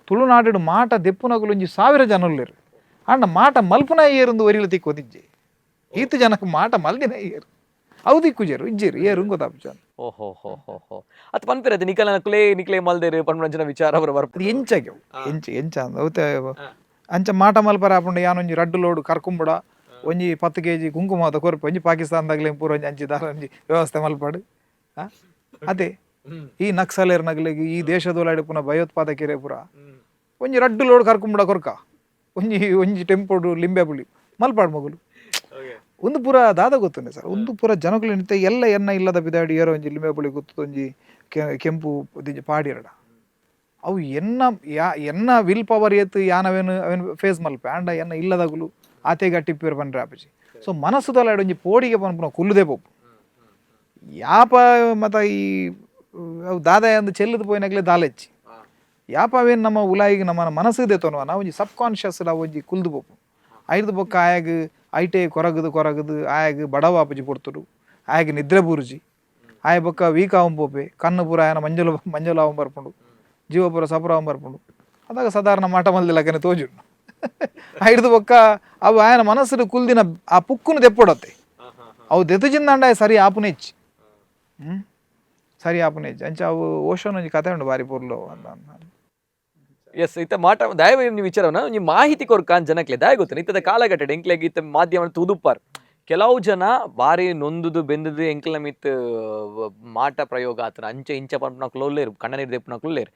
ತುಳುನಾಡು ಮಾಟ ದೆಪ್ಪುನಗುಲು ಒಂಜಿ 1000 ಜನೊಲ್ಲೆರ್ ಆಂಡ ಮಾಟ ಮಲ್ಪುನ ಏರುಂದು ಒರಿಲ ತಿಕ್ಕೋದಿಜ್ಜೆ ಈತ ಜನಕ್ಕೆ ಮಾಟ ಮಲ್ದಿನ ಏರು ಅವು ದಿಕ್ಕುಜೆರು ಇಜ್ಜೆರು ಏರು ಗೊತ್ತಾಪುಜ. ಓಹೋ ಹೋ ಹೋ ಹೋ ಅತ್ ಪನ್ಪಿರತ್ತೆ ನಿಕಲ ಕುಲೇ ನಿಕ್ಲೆ ಮಲ್ದೇರು ಪನ್ಪುನಂಚಿನ ವಿಚಾರ ಅವರ ಬರ್ಪ ಅದು ಎಂಚಾಗೆ ಎಂಚ ಎಂಚ ಅಂದ್ ಅವತ್ತೆ ಅಂಚ ಮಾಟ ಮಲ್ಪರ ಆಪುಂಡು ಯಾನೊಂಜಿ ರಡ್ಡು ಲೋಡು ಕರ್ಕುಂಬುಡ ಒಂಜಿ 10 ಕೆಜಿ ಕುಂಕುಮ ಕೊರ್ಪು ಒಂಜಿ ಪಾಕಿಸ್ತಾನದಾಗಲೇ ಪೂರ ಒಂಜಿ ಅಂಚಿ ದಾರ ಒಂಜಿ ವ್ಯವಸ್ಥೆ ಮಲ್ಪಾಡು ಅದೇ ಈ ನಕ್ಸಲೇರ್ ನಗಲಿಗೆ ಈ ದೇಶದೊಳಗಡೆ ಪುನಃ ಭಯೋತ್ಪಾದಕರೇ ಪೂರ ಒಂಜಿ ರಡ್ಡು ಲೋಡ್ ಕರ್ಕುಂಬುಡ ಕೊರ್ಕ ಒಂಜಿ ಒಂಜಿ ಟೆಂಪೋಡು ಲಿಂಬೆ ಪುಳಿ ಮಲ್ಪಾಡು ಮಗುಲು ಒಂದು ಪೂರ ದಾದ ಗೊತ್ತುಂಡೆ ಸರ್ ಒಂದು ಪೂರ ಜನಗಳು ನಿಂತ ಎಲ್ಲ ಎನ್ನ ಇಲ್ಲದ ಬಿದಾಡಿ ಏರೋ ಒಂಜಿ ಲಿಂಬೆ ಪುಳಿ ಗೊತ್ತು ಒಂಜಿ ಕೆಂಪು ಪಾಡಿರಡ ಅವು ಎನ್ನ ಯಾ ಎನ್ನ will power ಏತ್ ಯಾನವೇನು ಅವೇನು ಫೇಸ್ ಮಲ್ಪೆ ಆಂಡ ಎನ್ನ ಇಲ್ಲದಗುಲು ಆತೆ ಗಟ್ಟಿಪ್ಪಿರು ಪನ್ರೆ ಆಪುಜಿ. ಸೊ ಮನಸ್ಸುದಲ್ಲ ಒಂಜಿ ಪೋಡಿಗೆ ಪನ್ಪುನ ಕುಲ್ಲುದೇ ಪೋಪು ಯಾಪ ಮತ ಈ ಅವು ದಾದ ಅಂದ್ ಚೆಲ್ಲದ ಪೋಯಿನಾಗ್ಲೇ ದಾಲೆಚ್ಚಿ ಯಾಪ ಅವೇನು ನಮ್ಮ ಉಲಾಯಿಗೆ ನಮ್ಮ ಮನಸ್ಸು ದೆತ್ತೊನುವ ನಾವು ಒಂಜಿ ಸಬ್ ಕಾನ್ಷಿಯಸ್ ನಾವು ಒಂಜಿ ಕುಲ್ದು ಪೋಪು ಐದು ಬೊಕ್ಕ ಆಯಾಗ ಐಟೆ ಕೊರಗದು ಕೊರಗದು ಆಯಾಗ ಬಡವ ಆಪುಜಿ ಪೊರ್ತುಡು ಆಯಾಗ ನಿದ್ರೆ ಬೂರುಜಿ ಆಯ ಬೊಕ್ಕ ವೀಕ್ ಆವಂ ಪೋಪೆ ಕಣ್ಣು ಪೂರ ಆಯನ ಮಂಜಲು ಮಂಜಲು ಆವಂ ಬರ್ಪುಂಡು ಜೀವ ಪೂರ ಸಪುರ ಆವಂ ಬರ್ಪುಂಡು ಅದಾಗ ಸಾಧಾರಣ ಮಾಟ ಮಲ್ದಿಲ್ಲಕನೆ ತೋಜುಂಡು ಐಡ್ದು ಬೊಕ್ಕ ಅವು ಆಯನ ಮನಸ್ಸು ಕುಲ್ದಿನ ಆ ಪುಕ್ಕುನು ದೆಪ್ಪೊಡತ್ತೆ ಅವು ದೆತ್ತುಜಿಂದಾಂಡ ಸರಿ ಆಪುನೆ ಹೆಚ್ಚಿ ಸರಿ ಆಪುನೆ ಹೆಚ್ಚಿ ಅಂಚ ಅವು ಓಶೋನ್ ಒಂಜಿ ಕತೆ ಉಂಡು ಬಾರಿ ಪೊರ್ಲು ಅಂತ. ಎಸ್ ಇತ್ತ ಮಾಟ ದಯವ ನೀವು ವಿಚಾರವನ್ನ ಒಂಜಿ ಮಾಹಿತಿ ಕೊರ್ಕ ಜನಕ್ಲೆ ದಯ ಗೊತ್ತು ಇತ್ತದ ಕಾಲಘಟ್ಟ ಎಂಕ್ಲೆಗ್ ಇತ್ತ ಮಾಧ್ಯಮ ತೂದುಪ್ಪಾರ್ ಕೆಲವು ಜನ ಬಾರಿ ನೊಂದುದು ಬೆಂದುದು ಎಂಕ್ಲ ಮಿತ್ ಮಾಟ ಪ್ರಯೋಗ ಆತನ ಅಂಚೆ ಇಂಚ ಪನ್ಪುನಕ್ಲು ಉಲ್ಲೇರು ಕಣ್ಣನೀರು ದೆಪ್ಪುನಕ್ಲು ಉಲ್ಲೇರು.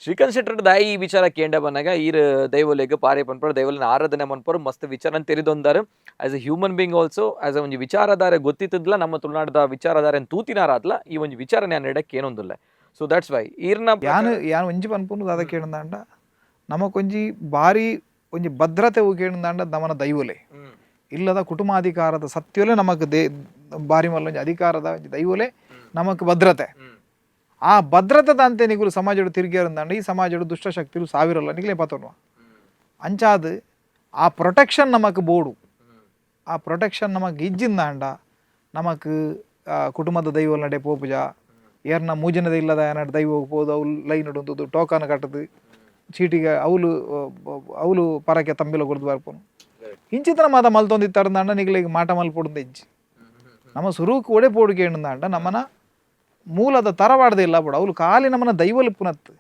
ಶ್ರೀಕಾಂತ್ ಶೆಟ್ಟರ್ ದಾಯಿ ಈ ವಿಚಾರ ಕೇಂಡ ಬಂದಾಗ ಈರ್ ದೈವಲೆಗ್ ಪಾರೆ ಪನ್ಪರು ದೈವಲೆನ ಆರಾಧನೆ ಮನ್ಪರು ಮಸ್ತ್ ವಿಚಾರ ತೆರಿದೊಂದಾರು as a human being also as a ಒಂಜಿ ವಿಚಾರಧಾರೆ ಗೊತ್ತಿತ್ತದ್ಲ ನಮ್ಮ ತುಳುನಾಡದ ವಿಚಾರಧಾರೆ ತೂತಿನಾರಾದ್ಲ ಈ ಒಂಜಿ ವಿಚಾರ ನಾನು ಇಡಕ್ಕೆ ಏನೊಂದಿಲ್ಲ. So that's why ಈರ್ನ ಯಾನ್ ಯಾನ್ ಒಂಜಿ ಪನ್ಪುನು ದಾದ ಕೇಳುಂದಾಂಡ ನಮಕೊಂಜಿ ಬಾರಿ ಒಂಜಿ ಭದ್ರತೆ ಕೇಳುಂದಾಂಡ ನಮನ ದೈವಲೆ ಇಲ್ಲದ ಕುಟುಂಬಾಧಿಕಾರದ ಸತ್ಯಲೆ ನಮಕ್ they ಬಾರಿ ಮಲ್ಲೊಂಜಿ ಅಧಿಕಾರದ ಒಂಜಿ ದೈವಲೆ ನಮಕ್ ಭದ್ರತೆ. ಆ ಭದ್ರತೆ ದಾಂತೆ ನಿಗುಲು ಸಮಾಜಡು ತಿರುಗಿಯಾರಂದಾಂಡ ಈ ಸಮಾಜಡು ದುಷ್ಟಶಕ್ತಿಲು ಸಾವಿರಲ್ಲ ನಿಗ್ಲೇ ಪತೊನುವ ಅಂಚಾದ್ ಆ ಪ್ರೊಟೆಕ್ಷನ್ ನಮಕ್ ಬೋಡು. ಆ ಪ್ರೊಟೆಕ್ಷನ್ ನಮಕ್ ಇಜ್ಜಿಂದಾಂಡ ನಮಕ್ ಕುಟುಂಬದ ದೈವಲ್ ನಡೆ ಪೋಪುಜ ಏರ್ನ ಮೂಜನದ ಇಲ್ಲದ ಏನಾಡು ದೈವ ಪೋದು ಅವು ಲೈನ್ ಉಂತುದು ಟೋಕನ್ ಕಟ್ಟದು ಚೀಟಿಗೆ ಅವಲು ಅವಲು ಪರಕೆ ತಂಬಿಲ ಕೊಡ್ದು ಬರ್ಪುನು ಇಂಚಿತನ ಮಾತ ಮಲ್ತೊಂದಿತ್ತಾರಂದಾಂಡ ನಿಗ್ಲಿಗ್ ಮಾಟ ಮಲ್ಪೊಡುಂದು ಇಜ್ಜಿ ನಮ್ಮ ಸುರುಕು ಒಡೆ ಪೋಡುಗೆ ಎಂದಾಂಡ ನಮ್ಮನ ಮೂಲದ ತರವಾಡದೆ ಇಲ್ಲ ಬೋಡು ಅವಳು ಖಾಲಿ ನಮ್ಮನ ದೈವಲು ಪುನತ್ತು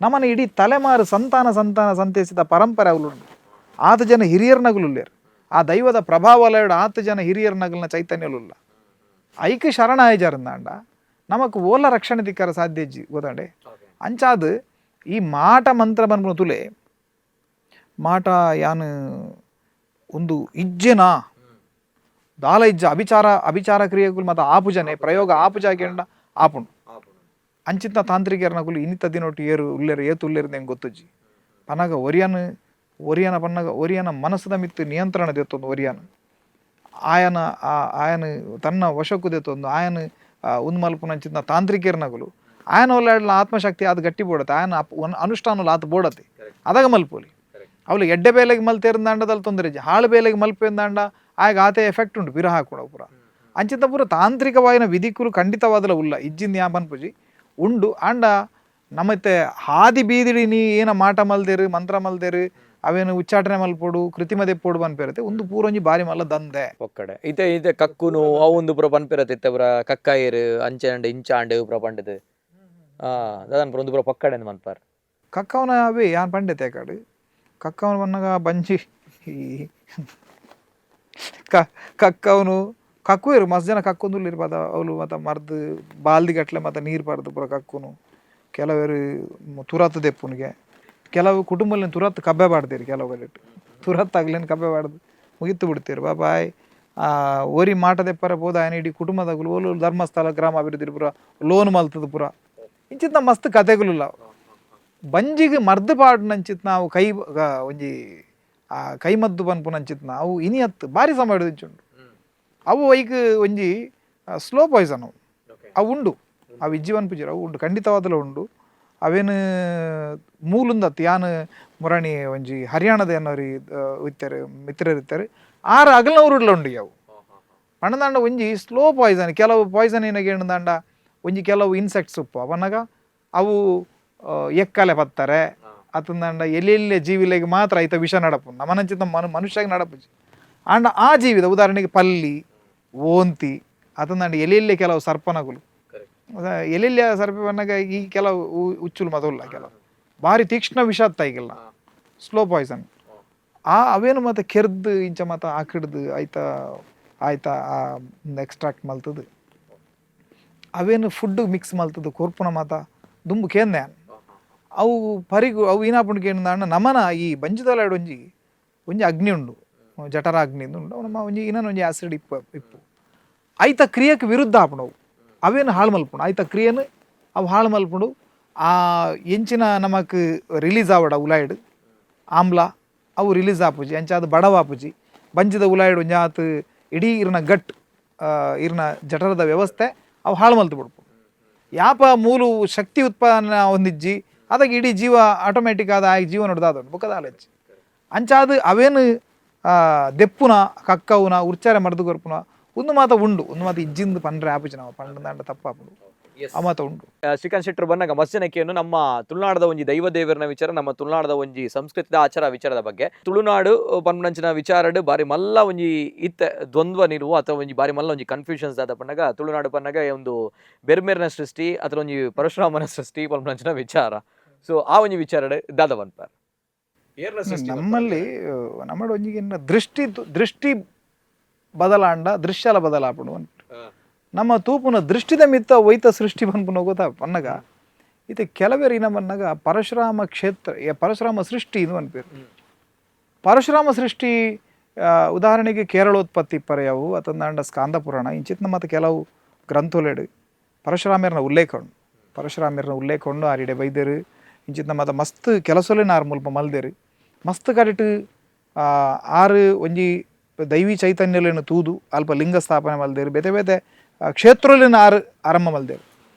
ನಮ್ಮನ ಇಡೀ ತಲೆಮಾರು ಸಂತಾನ ಸಂತಾನ ಸಂತೇಸಿದ ಪರಂಪರೆ ಅವಳು ಆತ ಜನ ಹಿರಿಯರ್ ನಗಲುಲ್ಲೇರು ಆ ದೈವದ ಪ್ರಭಾವ ಎರಡು ಆತ ಜನ ಹಿರಿಯರ್ ನಗಲ್ನ ಚೈತನ್ಯಲುಲ್ಲ ಐಕ್ ಶರಣ ಆಯ್ಜಾರಂದಾಂಡ ನಮಕ್ ಓಲ ರಕ್ಷಣೆ ತಿಕ್ಕಾರ ಸಾಧ್ಯ ಇಜ್ಜಿ ಗೊತ್ತಾಂಡೆ. ಅಂಚಾದ್ ಈ ಮಾಟ ಮಂತ್ರ ಬಂದ್ಬಿಡು ತುಲೆ ಮಾಟ ಯಾನ್ ಒಂದು ಇಜ್ಜೆನಾ ದಾಲ ಇಜ್ಜ ಅಭಿಚಾರ ಅಭಿಚಾರ ಕ್ರಿಯೆಗಳು ಮತ್ತು ಆಪುಜನೆ ಪ್ರಯೋಗ ಆಪುಜ ಕೇಂಡ ಆಪುಂಡು ಅಂಚಿತ ತಾಂತ್ರಿಕರನಕುಲು ಇನ್ನಿತ ದಿನೊಟ್ಟು ಏರು ಉಲ್ಲೇರು ಏತು ಉಲ್ಲೇರು ಹೆಂಗೆ ಗೊತ್ತುಜ್ಜಿ ಪನಗ ಒರಿಯನ್ ಒರಿಯನ ಪನ್ನಗ ಒರಿಯನ ಮನಸ್ಸದ ಮಿತ್ತು ನಿಯಂತ್ರಣ ದೆತ್ತೊಂದು ಒರಿಯನ ಆಯನ ಆಯನ ತನ್ನ ವಶಕ್ಕೂ ದೆತ್ತೊಂದು ಆಯನ ಉಂದು ಮಲ್ಪುನಂಚಿನ ತಾಂತ್ರಿಕರನಕುಲು ಆಯನ ಒಲ್ಲಾಡ್ಲ ಆತ್ಮಶಕ್ತಿ ಅದು ಗಟ್ಟಿ ಬೋಡತ್ತೆ ಆಯನ ಅನುಷ್ಠಾನಲ ಆತ ಬೋಡತ್ತೆ ಅದಾಗ ಮಲ್ಪೋಲಿ ಅವಳು ಎಡ್ಡೆ ಬೇಲೆಗೆ ಮಲ್ತೇರಂದಾಂಡದಲ್ಲಿ ತೊಂದರೆ ಇಜ್ಜಿ ಹಾಳು ಬೇಲೆಗೆ ಮಲ್ಪೆಂದಾಂಡ ಆಗ ಆತೆ ಎಫೆಕ್ಟ್ ಉಂಟು ಬಿರ ಹಾಕೋಣ ಪೂರ ಅಂಚಿತ ಪೂರ ತಾಂತ್ರಿಕವಾಯಿನ ವಿಧಿಕುಲು ಖಂಡಿತವಾದಲ ಉಲ್ಲ ಇಜ್ಜಿಂದ ಯಾ ಪನ್ಪುಜಿ ಉಂಡು ಆಂಡ ನಮ್ಮತ್ತೆ ಹಾದಿ ಬೀದಿಡಿ ನೀ ಏನ ಮಾಟ ಮಲ್ದೇರು ಮಂತ್ರ ಮಲ್ದೇರು ಅವೇನು ಉಚ್ಚಾಟನೆ ಮಲ್ಪೋಡು ಕೃತಿಮ ದೆಪ್ಪೋಡು ಪನ್ಪೇರತೆ ಒಂದು ಪೂರೊಂಜಿ ಬಾರಿ ಮಲ್ಲ ದಂದೆ ಒಕ್ಕಡೆ ಇತ್ತೆ ಇತ್ತೆ ಕಕ್ಕುನು ಅವೊಂದು ಪೂರ ಪನ್ಪಿರತ್ತೆ ಇತ್ತೆ ಪೂರ ಕಕ್ಕಾಯಿರು ಅಂಚಾಂಡ್ ಇಂಚಾಂಡ್ ಪೂರ ಪಂಡದು ದಾದನ್ ಪೂರ ಒಂದು ಪೂರ ಪಕ್ಕಡೆ ಮನ್ಪಾರ್ ಕಕ್ಕವನ ಅವೇ ಯಾನ್ ಪಂಡೆ ಕಾಡು ಕಕ್ಕವನ ಬನ್ನಗ ಬಂಜಿ ಈ ಕಕ್ಕವನು ಕಕ್ಕುವೆರು ಮಸ್ತ್ ಜನ ಕಕ್ಕೊಂದುಲ್ಲೆರ್ ಪದ ಅವ್ಲು ಮಾತ ಮರ್ದ್ ಬಾಲ್ದಿ ಗಟ್ಲೆ ಮಾತ ನೀರು ಪಾಡ್ದು ಪೂರ ಕಕ್ಕುನು. ಕೆಲವೆರ್ ತುರತ್ ದೆಪ್ಪುನಿಗೆ, ಕೆಲವು ಕುಟುಂಬಲಿನ ತುರತ್ ಕಬ್ಬೆ ಪಾಡ್ದೆರ್, ಕೆಲವು ಕಡೆಟ್ ತುರತ್ ಅಗ್ಲೆನ್ ಕಬ್ಬೆ ಪಾಡ್ದು ಮುಗಿತ್ ಬಿಡ್ತೇರು. ಪಾಪ ಆಯ್ ಒರಿ ಮಾಟ ದೆಪ್ಪರೆ ಪೋದು ಆಯ್ನ ಇಡೀ ಕುಟುಂಬದಗುಲು ಓಲು ಧರ್ಮಸ್ಥಳ ಗ್ರಾಮ ಅಭಿವೃದ್ಧಿ ಪೂರ ಲೋನ್ ಮಲ್ತದ ಪೂರ ಇಂಚಿತ್ತ ಮಸ್ತ್ ಕತೆಗುಲುಲ್ಲ. ಬಂಜಿಗ್ ಮರ್ದ್ ಪಾಡುನಂಚಿತ್ ನಾವು ಕೈ ಒಂಜಿ ಆ ಕೈಮದ್ದು ಪನ್ಪುನಂಚಿತ್ ಅವು ಇನಿ ಅತ್ತು ಬಾರಿ ಸಮಯ ಹಿಡಿದಿಂಚುಂಡು. ಅವು ಐಕ್ ಒಂಜಿ ಸ್ಲೋ ಪಾಯ್ಸನ್. ಅವು ಅವು ಉಂಡು, ಅವು ಇಜ್ಜಿ ಪನ್ಪುಜೆರ್, ಅವು ಉಂಡು, ಖಂಡಿತವಾದಲ ಉಂಡು. ಅವೇನು ಮೂಲುಂದತ್ತು ಯಾನ್ ಮುರಣಿ ಒಂಜಿ ಹರಿಯಾಣದ ಏನೋರಿ ಇತ್ತೆರ್ ಮಿತ್ರರು ಇತ್ತೆರ್, ಆರ್ ಅಗಲ್ನ ಊರುಡ್ಲ ಉಂಡು ಅವು. ಪಂಡದಾಂಡ ಒಂಜಿ ಸ್ಲೋ ಪಾಯ್ಸನ್. ಕೆಲವು ಪಾಯ್ಸನ್ ಏನಾಗ ಏನಂದಾಂಡ ಒಂಜಿ ಕೆಲವು ಇನ್ಸೆಕ್ಟ್ಸ್ ಉಪ್ಪು ಅವನಾಗ ಅವು ಎಕ್ಕಲೆ ಪತ್ತಾರೆ ಅತಂದಾಂಡ ಎಲ್ಲೆಲ್ಲೆ ಜೀವಿಲೆಗ್ ಮಾತ್ರ ಐತ ವಿಷ ನಡಪು, ನಮನಂಚಿತ ಮನುಷ್ಯಗೆ ನಡಪುಜಿ. ಆಂಡ ಆ ಜೀವಿದ ಉದಾಹರಣೆಗೆ ಪಲ್ಲಿ, ಓಂತಿ ಅತಂದಾಂಡ ಎಲೆಲ್ಲೆ ಕೆಲವು ಸರ್ಪನಗುಲು, ಎಲೆಲ್ಲೆ ಸರ್ಪ ಪನ್ನಗ ಈ ಕೆಲವು ಉಚ್ಚುಲು ಮತುಲ್ಲ ಕೆಲವು ಭಾರಿ ತೀಕ್ಷ್ಣ ವಿಷ ಈಗಿಲ್ಲ ಸ್ಲೋ ಪಾಯ್ಸನ್. ಆ ಅವೇನು ಮತ್ತೆ ಕೆರ್ದು ಇಂಚ ಮಾತ ಆಕಿಡ್ದು ಆಯ್ತಾ ಆಯ್ತಾ ಆ ಎಕ್ಸ್ಟ್ರಾಕ್ಟ್ ಮಲ್ತದು ಅವೇನು ಫುಡ್ ಮಿಕ್ಸ್ ಮಲ್ತದು ಕೊರ್ಪುನ ಮಾತ ದುಂಬು ಕೇಂದೆ. ಅವು ಪರಿಗು ಅವು ಏನಾಪುಂಡು ಕೇಂದಾಂಡ ನಮನ ಈ ಬಂಜಿದೊಲಾಡ್ ಒಂಜಿ ಒಂಜಿ ಅಗ್ನಿ ಉಂಡು, ಜಠರಾಗ್ನಿ ಉಂಡು. ಅವು ನಮ್ಮ ಒಂಜಿ ಇನ್ನೊಂದು ಒಂಜಿ ಆಸಿಡ್ ಇಪ್ಪು ಇಪ್ಪು ಐತ ಕ್ರಿಯೆಗೆ ವಿರುದ್ಧ ಆಪುಂಡು. ಅವು ಅವೇನು ಹಾಳು ಮಲ್ಪುಂಡು, ಐತ ಕ್ರಿಯೆನು ಅವು ಹಾಳು ಮಲ್ಪುಂಡು. ಆ ಎಂಚಿನ ನಮಕ್ ರಿಲೀಸ್ ಆವಡ ಉಲಾಯ್ಡ್ ಆಮ್ಲ ಅವು ರಿಲೀಸ್ ಆಪುಜಿ, ಅಂಚಾದ್ ಬಡವ ಆಪುಜಿ. ಬಂಜಿದ ಉಲಾಯ್ಡ್ ಒಂಜಾತ್ ಇಡೀ ಇರ್ನ ಗಟ್ ಇರ್ನ ಜಠರದ ವ್ಯವಸ್ಥೆ ಅವು ಹಾಳು ಮಲ್ತು ಬಿಡ್ಪು. ಯಾಪ ಮೂಲು ಶಕ್ತಿ ಉತ್ಪನ್ನ ಹೊಂದಿಜ್ಜಿ ಅದಾಗ ಇಡೀ ಜೀವ ಆಟೋಮೆಟಿಕ್ ಆದ ಆಗಿ ಜೀವ ನೋಡ್ದಾದ ಬೊಕ್ಕದ ಆಲಚ್ಚಿ. ಅಂಚಾದ್ ಅವೇನು ದೆಪ್ಪುನ ಕಕ್ಕವುನ ಉರ್ಚಾರೆ ಮರ್ದು ಕೊರ್ಪುನ ಒಂದು ಮಾತ ಉಂಡು, ಒಂದು ಮಾತ ಇಜ್ಜಿಂದು ಪಂಡ್ರೆ ಆಪುಜಿ, ನಾವು ಪಂಡದಾಂಡ ತಪ್ಪಾಪುಂಡು, ಆ ಮಾತ ಉಂಡು. ಶ್ರೀಕಾಂತ್ ಶೆಟ್ಟರು ಬಂದಾಗ ಮಸ್ಜನಕ್ಕೆಯನ್ನು ನಮ್ಮ ತುಳುನಾಡದ ಒಂಜಿ ದೈವ ದೇವರನ ವಿಚಾರ, ನಮ್ಮ ತುಳುನಾಡದ ಒಂಜಿ ಸಂಸ್ಕೃತಿದ ಆಚಾರ ವಿಚಾರದ ಬಗ್ಗೆ, ತುಳುನಾಡು ಪನ್ಪುನಂಚಿನ ವಿಚಾರಡ್ ಬಾರಿ ಮಲ್ಲ ಒಂಜಿ ಇತ್ತ ದ್ವಂದ್ವ ನಿಲುವು ಅಥವಾ ಒಂಜಿ ಬಾರಿ ಮಲ್ಲ ಒಂಜಿ ಕನ್ಫ್ಯೂಷನ್ಸ್ ದಾದ ಪನ್ನಗ, ತುಳುನಾಡು ಪನ್ನಗ ಒಂದು ಬೆರ್ಮೆರ್ನ ಸೃಷ್ಟಿ ಅಥವಾ ಒಂಜಿ ಪರಶುರಾಮನ ಸೃಷ್ಟಿ ಪನ್ಪುನಂಚಿನ ವಿಚಾರ. ಸೊ ಆ ಒಂಜಿ ವಿಚಾರಡ್ ದಾದ ಪನ್ಪರ್? ಏರ್ನ ಸೃಷ್ಟಿ? ನಮ್ಮಲ್ಲಿ ನಮ್ಮ ಒಂಜಿ ದೃಷ್ಟಿ ದೃಷ್ಟಿ ಬದಲಾಂಡ ದೃಶ್ಯಲ ಬದಲಾಪುಂಡು. ನಮ್ಮ ತೂಪುನ ದೃಷ್ಟಿದ ಮಿತ್ತ ಒಯ್ತ ಸೃಷ್ಟಿ ಪನ್ಪುನ ಗೊತ್ತಾ ಪನ್ನಗ, ಇತ್ತೆ ಕೆಲವೇರು ಇನ ಬನ್ನಗ ಪರಶುರಾಮ ಕ್ಷೇತ್ರ ಪರಶುರಾಮ ಸೃಷ್ಟಿ ಇದು ಅನ್ಪೇರು. ಪರಶುರಾಮ ಸೃಷ್ಟಿ ಉದಾಹರಣೆಗೆ ಕೇರಳೋತ್ಪತ್ತಿ ಪರ್ಯಾವು ಅತಂದಾಂಡ ಸ್ಕಾಂದ ಪುರಾಣ ಇಂಚಿತ್ನ ಮತ್ತು ಕೆಲವು ಗ್ರಂಥೊಲೆಡು ಪರಶುರಾಮರ್ನ ಉಲ್ಲೇಖ ಉಂಡು. ಪರಶುರಾಮರ್ನ ಉಲ್ಲೇಖ ಉಂಡು. ಆರಿಡೆ ಬೈದೆರು ಇಂಚಿತ್ನ ಮಾತ ಮಸ್ತ್ ಕೆಲಸೊಲೆನ್ ಆರ್ ಮುಲ್ಪ ಮಲ್ದೆರು. ಮಸ್ತ್ ಕಡೆಟ್ ಆರು ಒಂಜಿ ದೈವಿ ಚೈತನ್ಯಲೆನ್ ತೂದು ಅಲ್ಪ ಲಿಂಗ ಸ್ಥಾಪನೆ ಮಲ್ದೆರು, ಬೇತೆ ಬೇತೆ ಕ್ಷೇತ್ರೊಲೆನ್ ಆರು ಆರಂಭ ಮಲ್ದೆರು.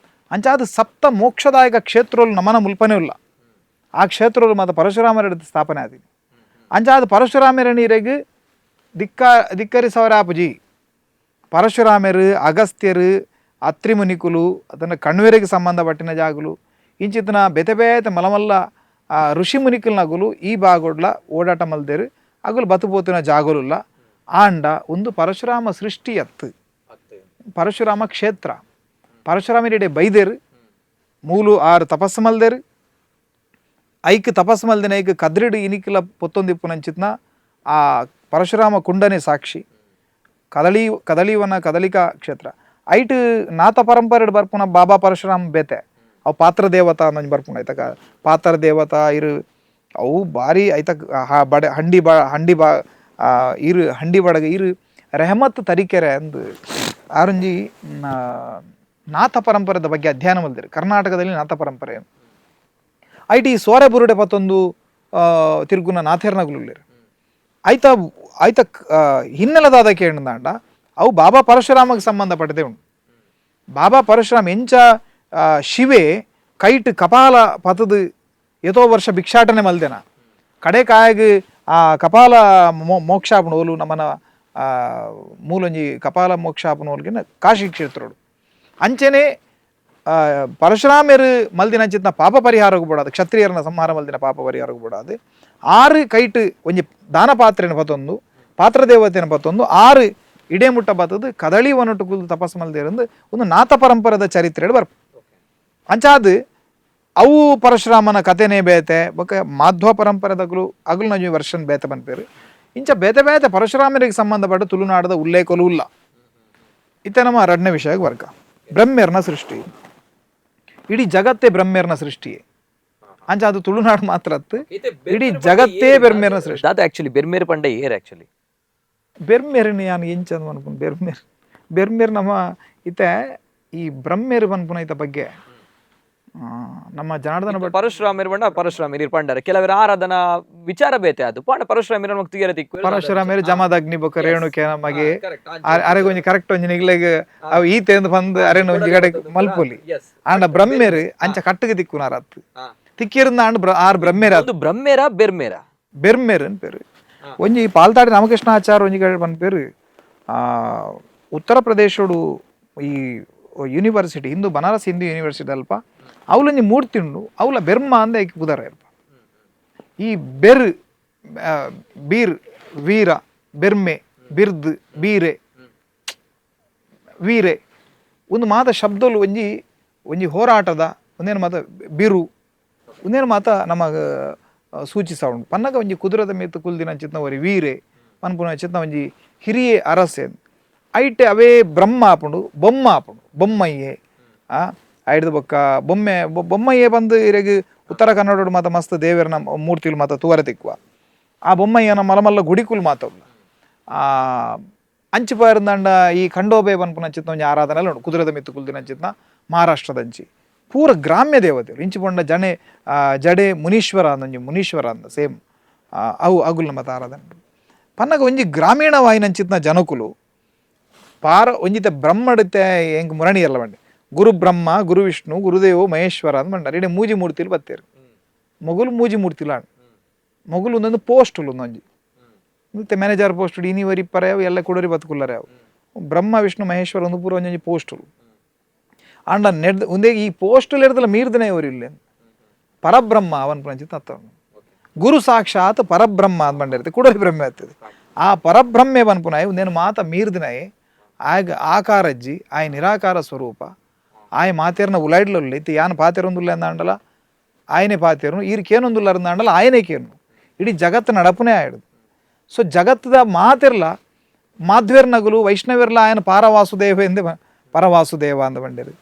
ಅಂಚಾದ್ ಸಪ್ತ ಮೋಕ್ಷದಾಯಕ ಕ್ಷೇತ್ರೊಲು ನಮನ ಮುಲ್ಪನೇ ಉಲ್ಲ. ಆ ಕ್ಷೇತ್ರೊಲು ಮಾತ ಪರಶುರಾಮರ ಸ್ಥಾಪನೆ ಆದಿನಿ. ಅಂಚಾದ್ ಪರಶುರಾಮರ ನೀರೆಗ್ ದಿಕ್ಕ ದಿಕ್ಕರಿಸವರ ಆಪುಜಿ. ಪರಶುರಾಮರು, ಅಗಸ್ತ್ಯರು, ಅತ್ರಿಮುನಿಕುಲು ಅದನ್ನು ಕಣ್ವೆರೆಗೆ ಸಂಬಂಧಪಟ್ಟಿನ ಜಾಗುಲು ಇಂಚಿತ್ತಿನ ಬೇತೆ ಬೇತೆ ಮಲಮಲ್ಲ ಆ ಋಷಿ ಮುನಿಕುಲ್ನಗುಲು ಈ ಬಾಗೊಡ್ಲ ಓಡಾಟ ಮಲ್ದೇರು, ಅಗುಲು ಬತು ಪೋತಿನ ಜಾಗುಲುಲ್ಲ. ಆಂಡ ಒಂದು ಪರಶುರಾಮ ಸೃಷ್ಟಿ ಅತ್ತು, ಪರಶುರಾಮ ಕ್ಷೇತ್ರ. ಪರಶುರಾಮರಿಡೆ ಬೈದೇರು, ಮೂಲು ಆರು ತಪಸ್ಸು ಮಲ್ದೇರು. ಐಕ್ ತಪಸ್ಸು ಮಲ್ದಿನ ಐಕ್ ಕದ್ರಿಡು ಇನಿಕಿಲ ಪೊತ್ತೊಂದಿಪ್ಪುನಂಚಿತ್ನ ಆ ಪರಶುರಾಮ ಕುಂಡನೆ ಸಾಕ್ಷಿ. ಕದಳಿ ಕದಳಿವನ ಕದಳಿಕಾ ಕ್ಷೇತ್ರ ಐಟ್ ನಾಥ ಪರಂಪರೆ ಬರ್ಪುನ ಬಾಬಾ ಪರಶುರಾಮ ಬೇತೆ. ಅವು ಪಾತ್ರ ದೇವತಾ ಅಂದ್ ಬರ್ಪುನ ಐತಕ ಪಾತ್ರ ದೇವತಾ ಇರು. ಅವು ಭಾರಿ ಐತ ಬಡ ಹಂಡಿ ಬಾ ಹಂಡಿ ಬಾ ಇರು ಹಂಡಿ ಬಡಗ ಇರು ರೆಹಮತ್ ತರೀಕೆರೆ ಅಂದ್ ಆರೊಂಜಿ ನಾಥ ಪರಂಪರೆದ ಬಗ್ಗೆ ಅಧ್ಯಯನ ಮಲ್ದಿರು. ಕರ್ನಾಟಕದಲ್ಲಿ ನಾಥ ಪರಂಪರೆ IT ಸೋರೆ ಬುರುಡೆ ಪತ್ತೊಂದು ತಿರುಗುನ ನಾಥೇರ್ನಗುಲುಲ್ಲೆರ್. ಐತ ಐತ ಹಿನ್ನೆಲೆದಾದ ಕೇಂದಾಂಡ ಅವು ಬಾಬಾ ಪರಶುರಾಮಗೆ ಸಂಬಂಧಪಟ್ಟದೆ ಉಂಡು. ಬಾಬಾ ಪರಶುರಾಮ ಎಂಚ ಶಿವೆ ಕೈಟ್ ಕಪಾಲ ಪತದು ಏತೋ ವರ್ಷ ಭಿಕ್ಷಾಟನೆ ಮಲ್ದೆನ ಕಡೆ ಕಾಯಗ್ ಆ ಕಪಾಲ ಮೋಕ್ಷಾಪುಣ ಓಲು ನಮನ ಮೂಲೊಂಜಿ ಕಪಾಲ ಮೋಕ್ಷಾಪುಣ ಓಲ್ಗಿನ ಕಾಶಿ ಕ್ಷೇತ್ರಡು. ಅಂಚೆನೆ ಪರಶುರಾಮರು ಮಲ್ದಿನಂಚಿತ್ನ ಪಾಪ ಪರಿಹಾರಕ್ಕೆ ಬೋಡಾದು, ಕ್ಷತ್ರಿಯರನ ಸಂಹಾರ ಮಲ್ದಿನ ಪಾಪ ಪರಿಹಾರಕ್ಕೆ ಬೋಡಾದು ಆರು ಕೈಟ್ ಒಂಜಿ ದಾನ ಪಾತ್ರೆನ ಪತ್ತೊಂದು, ಪಾತ್ರ ದೇವತೆನ ಪತ್ತೊಂದು ಆರು ಇಡೇ ಮುಟ್ಟ ಬತ್ತದು ಕದಳಿ ವನಟು ಕುಲ್ದು ತಪಸ್ ಮಲ್ದಿರಂದು ಒಂದು ನಾಥ ಪರಂಪರೆದ ಚರಿತ್ರೆ ಬರ್ಪು. ಅಂಚಾದ್ ಅವು ಪರಶುರಾಮನ ಕಥೆನೇ ಬೇತೆ. ಬೊಕ ಮಾಧ್ವ ಪರಂಪರೆದಗುಲು ಅಗುಲು ನಂಜಿ ವರ್ಷನ್ ಬೇತೆ ಪನ್ಪೇರು. ಇಂಚ ಬೇತೆ ಬೇತೆ ಪರಶುರಾಮರಿಗೆ ಸಂಬಂಧಪಟ್ಟ ತುಳುನಾಡದ ಉಲ್ಲೇಖಲು ಉಲ್ಲ. ಇತ್ತೆ ನಮ್ಮ ರಡ್ನೇ ವಿಷಯ ವರ್ಗ ಬ್ರಹ್ಮೇರ್ನ ಸೃಷ್ಟಿ. ಇಡೀ ಜಗತ್ತೇ ಬ್ರಹ್ಮೇರ್ನ ಸೃಷ್ಟಿಯೇ. ಅಂಚ ಅದು ತುಳುನಾಡು ಮಾತ್ರ ಅತ್ತು, ಇಡೀ ಜಗತ್ತೇ ಬೆರ್ಮೇರ್ನ ಸೃಷ್ಟಿ. ದಾದ ಆಕ್ಚುಲಿ ಬೆರ್ಮೇರ್ ಪಂಡ ಏರ್ ಆಕ್ಚುಲಿ? ಬೆರ್ಮೇರ್ನ ಯಾನ್ ಎಂಚ ಅನ್ಪುನು, ಬೆರ್ಮೇರ್ ಬೆರ್ಮೇರ್ ನಮ್ಮ ಇತ್ತೆ ಈ ಬ್ರಹ್ಮೇರ್ ಪನ್ಪುನ ಇತ್ತ ಬಗ್ಗೆ ನಮ್ಮ ಜನಾರ್ದನ ಭಟ್ ಪರಶುರಾಮರು ಪಂಡ ಪರಶುರಾಮರು ಇರ್ ಪಂಡರೆ ಕೆಲವರು ಆರಾಧನಾ ವಿಚಾರ ಬೇತೆ ಅದು ಪಂಡ ಪರಶುರಾಮರು ನಮಗ್ ತುಯರ ತಿಕ್ಕು ಪರಶುರಾಮೇರು ಜಮದಗ್ನಿ ಬೊಕ್ಕ ರೇಣುಕೆ ನಮಗೆ ಅರೆಗ್ ಒಂಜಿ ಕರೆಕ್ಟ್ ಒಂಜಿ ನಿಗ್ಲೆಗ್ ಅವು ಈತೆ ಬಂದು ಅರೆನ ಒಂಜಿ ಕಡೆ ಮಲ್ಪೊಲಿ. ಆಂಡ ಬ್ರಹ್ಮೇರು ಅಂಚ ಕಟ್ಟುಗೆ ತಿಕ್ಕುನಾರ ಅತ್ತು ತಿಕ್ಕಿರುಂದ ಆಂಡ ಆರ್ ಬ್ರಹ್ಮೇರ. ಅದು ಬ್ರಹ್ಮೇರ ಬೆರ್ಮೇರ? ಬೆರ್ಮೇರ್ ಅಂತ ಪೇರು. ಒಂಜಿ ಪಾಲ್ತಾಡಿ ರಾಮಕೃಷ್ಣ ಆಚಾರ್ಯ ಒಂಜಿ ಕಡೆ ಪನ್ಪೇರು, ಉತ್ತರ ಪ್ರದೇಶಡು ಈ ಯೂನಿವರ್ಸಿಟಿ ಹಿಂದೂ ಬನಾರಸ್ ಹಿಂದೂ ಯೂನಿವರ್ಸಿಟಿ ಅಲ್ಪ ಅವಲೊಂಜಿ ಮೂರ್ತಿ ಉಂಡು, ಅವಲ ಬೆರ್ಮ ಅಂದ ಐಕ್ ಪುದರ ಇರ್ಪ. ಈ ಬೆರ್ ಬೀರ್ ವೀರ ಬೆರ್ಮೆ ಬಿರ್ದ್ ಬೀರೆ ವೀರೆ ಒಂದು ಮಾತ ಶಬ್ದಲು ಒಂಜಿ ಒಂಜಿ ಹೋರಾಟದ ಒಂದೇನು ಮಾತ ಬಿರು ಒಂದೇನು ಮಾತ ನಮಗ ಸೂಚಿಸ ಉಂಡು. ಪನ್ನಗ ಒಂಜಿ ಕುದುರೆದ ಮೇತ್ ಕುಲ್ದಿನ ಚಿತ್ನ ಒರಿ ವೀರೆ ಪನ್ಪುನ ಚಿತ್ನ ಒಂಜಿ ಹಿರಿಯ ಅರಸೆ ಐಟೆ ಅವೇ ಬ್ರಹ್ಮ ಆಪುಂಡು ಬೊಮ್ಮ ಆಪುಂಡು ಬೊಮ್ಮಯ್ಯೆ ಐಡ್ದು ಬೊಕ್ಕ ಬೊಮ್ಮೆ ಬೊಮ್ಮಯ್ಯೆ ಬಂದು ಇರೆಗ್ ಉತ್ತರ ಕನ್ನಡೋಡು ಮಾತ ಮಸ್ತ್ ದೇವರನ ಮೂರ್ತಿಲು ಮಾತ ತೂವರೆ ತಿಕ್ಕುವ. ಆ ಬೊಮ್ಮಯ್ಯನ ಮಲಮಲ್ಲ ಗುಡಿಕುಲು ಮಾತವುಲ್ಲ. ಅಂಚಿ ಪಾರ್ದಂಡ ಈ ಖಂಡೋಬೆ ಪನ್ಪುನ ಚಿತ್ನ ಒಂಜಿ ಆರಾಧನೆ ಉಂಡು ಕುದುರೆದ ಮಿತ್ತು ಕುಲ್ದಿನ ಚಿತ್ನ ಮಹಾರಾಷ್ಟ್ರದ ಅಂಚಿ ಪೂರ ಗ್ರಾಮ್ಯ ದೇವತೆರು ಇಂಚಿ ಪಂಡ ಜನೆ ಜಡೆ ಮುನೀಶ್ವರ ಅಂದೊಂಜಿ ಮುನೀಶ್ವರ ಅಂದ ಸೇಮ್ ಅವು ಅಗುಲ್ನ ಮತ ಆರಾಧನೆ ಪನ್ನಗ ಒಂಜಿ ಗ್ರಾಮೀಣ ವಾಯಿನಂಚಿತ್ನ ಜನಕುಲು ಪಾರ ಒಂಜಿತ ಬ್ರಹ್ಮಡತೆ ಎಂಕ್ ಮುರಣಿ ಅಲ್ಲ ಬಂಡೆ ಗುರು ಬ್ರಹ್ಮ ಗುರು ವಿಷ್ಣು ಗುರುದೇವ ಮಹೇಶ್ವರ ಅಂದ್ ಬಂಡಾರ ಇಡೀ ಮೂಜಿ ಮೂರ್ತಿಲು ಬತ್ತೇರು ಮೊಗುಲು ಮೂಜಿ ಮೂರ್ತಿಲು ಆಂಡ್ ಮೊಗುಲು ಒಂದೊಂದು ಪೋಸ್ಟುಲು ಒಂದೊಂಜಿ ಮತ್ತೆ ಮ್ಯಾನೇಜರ್ ಪೋಸ್ಟ್ ಇನಿ ಒರಿ ಪರೆ ಅವು ಎಲ್ಲ ಕುಡೋರಿ ಬದುಕುಲ್ಲರೆ ಅವು ಬ್ರಹ್ಮ ವಿಷ್ಣು ಮಹೇಶ್ವರ ಒಂದು ಪೂರ ಒಂಜೊಂಜಿ ಪೋಸ್ಟುಲು ಆಂಡ ನೆಡ್ ಒಂದೇ ಈ ಪೋಸ್ಟುಲು ಎರ್ದಲ ಮೀರ್ದನೆ ಅವರು ಇಲ್ಲ ಪರಬ್ರಹ್ಮ ಅವನ್ ಪಂಚಿತ ಅತ್ತವನು ಗುರು ಸಾಕ್ಷಾತ್ ಪರಬ್ರಹ್ಮ ಅಂದ್ ಬಂಡಿರುತ್ತೆ ಕುಡೋರಿ ಬ್ರಹ್ಮ ಆಗ್ತದೆ. ಆ ಪರಬ್ರಹ್ಮೆ ಪನ್ಪುನಾಯಿ ಒಂದೇನು ಮಾತ ಮೀರ್ದಿನಾಯಿ ಆಗ ಆಕಾರಜ್ಜಿ ಆಯ್ ನಿರಾಕಾರ ಸ್ವರೂಪ ಆಯ್ ಮಾತೇರ್ನ ಉಲೈಡ್ಲೊಲ್ಲ ಇತ್ತು ಯಾನ್ ಪಾತೆರೊಂದುಲ್ಲ ಅಂದಾಂಡಲ ಆಯನೆ ಪಾತೇರುನು ಈರ್ ಕೇನೊಂದುಲ್ಲ ಅಂದಾಂಡಲ ಆಯನೇ ಕೇನು ಇಡೀ ಜಗತ್ತು ನಡಪುನೇ ಆಯ್ಡು. ಸೊ ಜಗತ್ತದ ಮಾತಿರ್ಲ ಮಾಧ್ವೇರ್ ನಗುಲು ವೈಷ್ಣವಿರ್ಲ ఆయన ಪಾರವಾಸುದೇವ ಎಂದೇ ಪರವಾಸುದೇವ ಅಂದ ಬಂಡೇರು.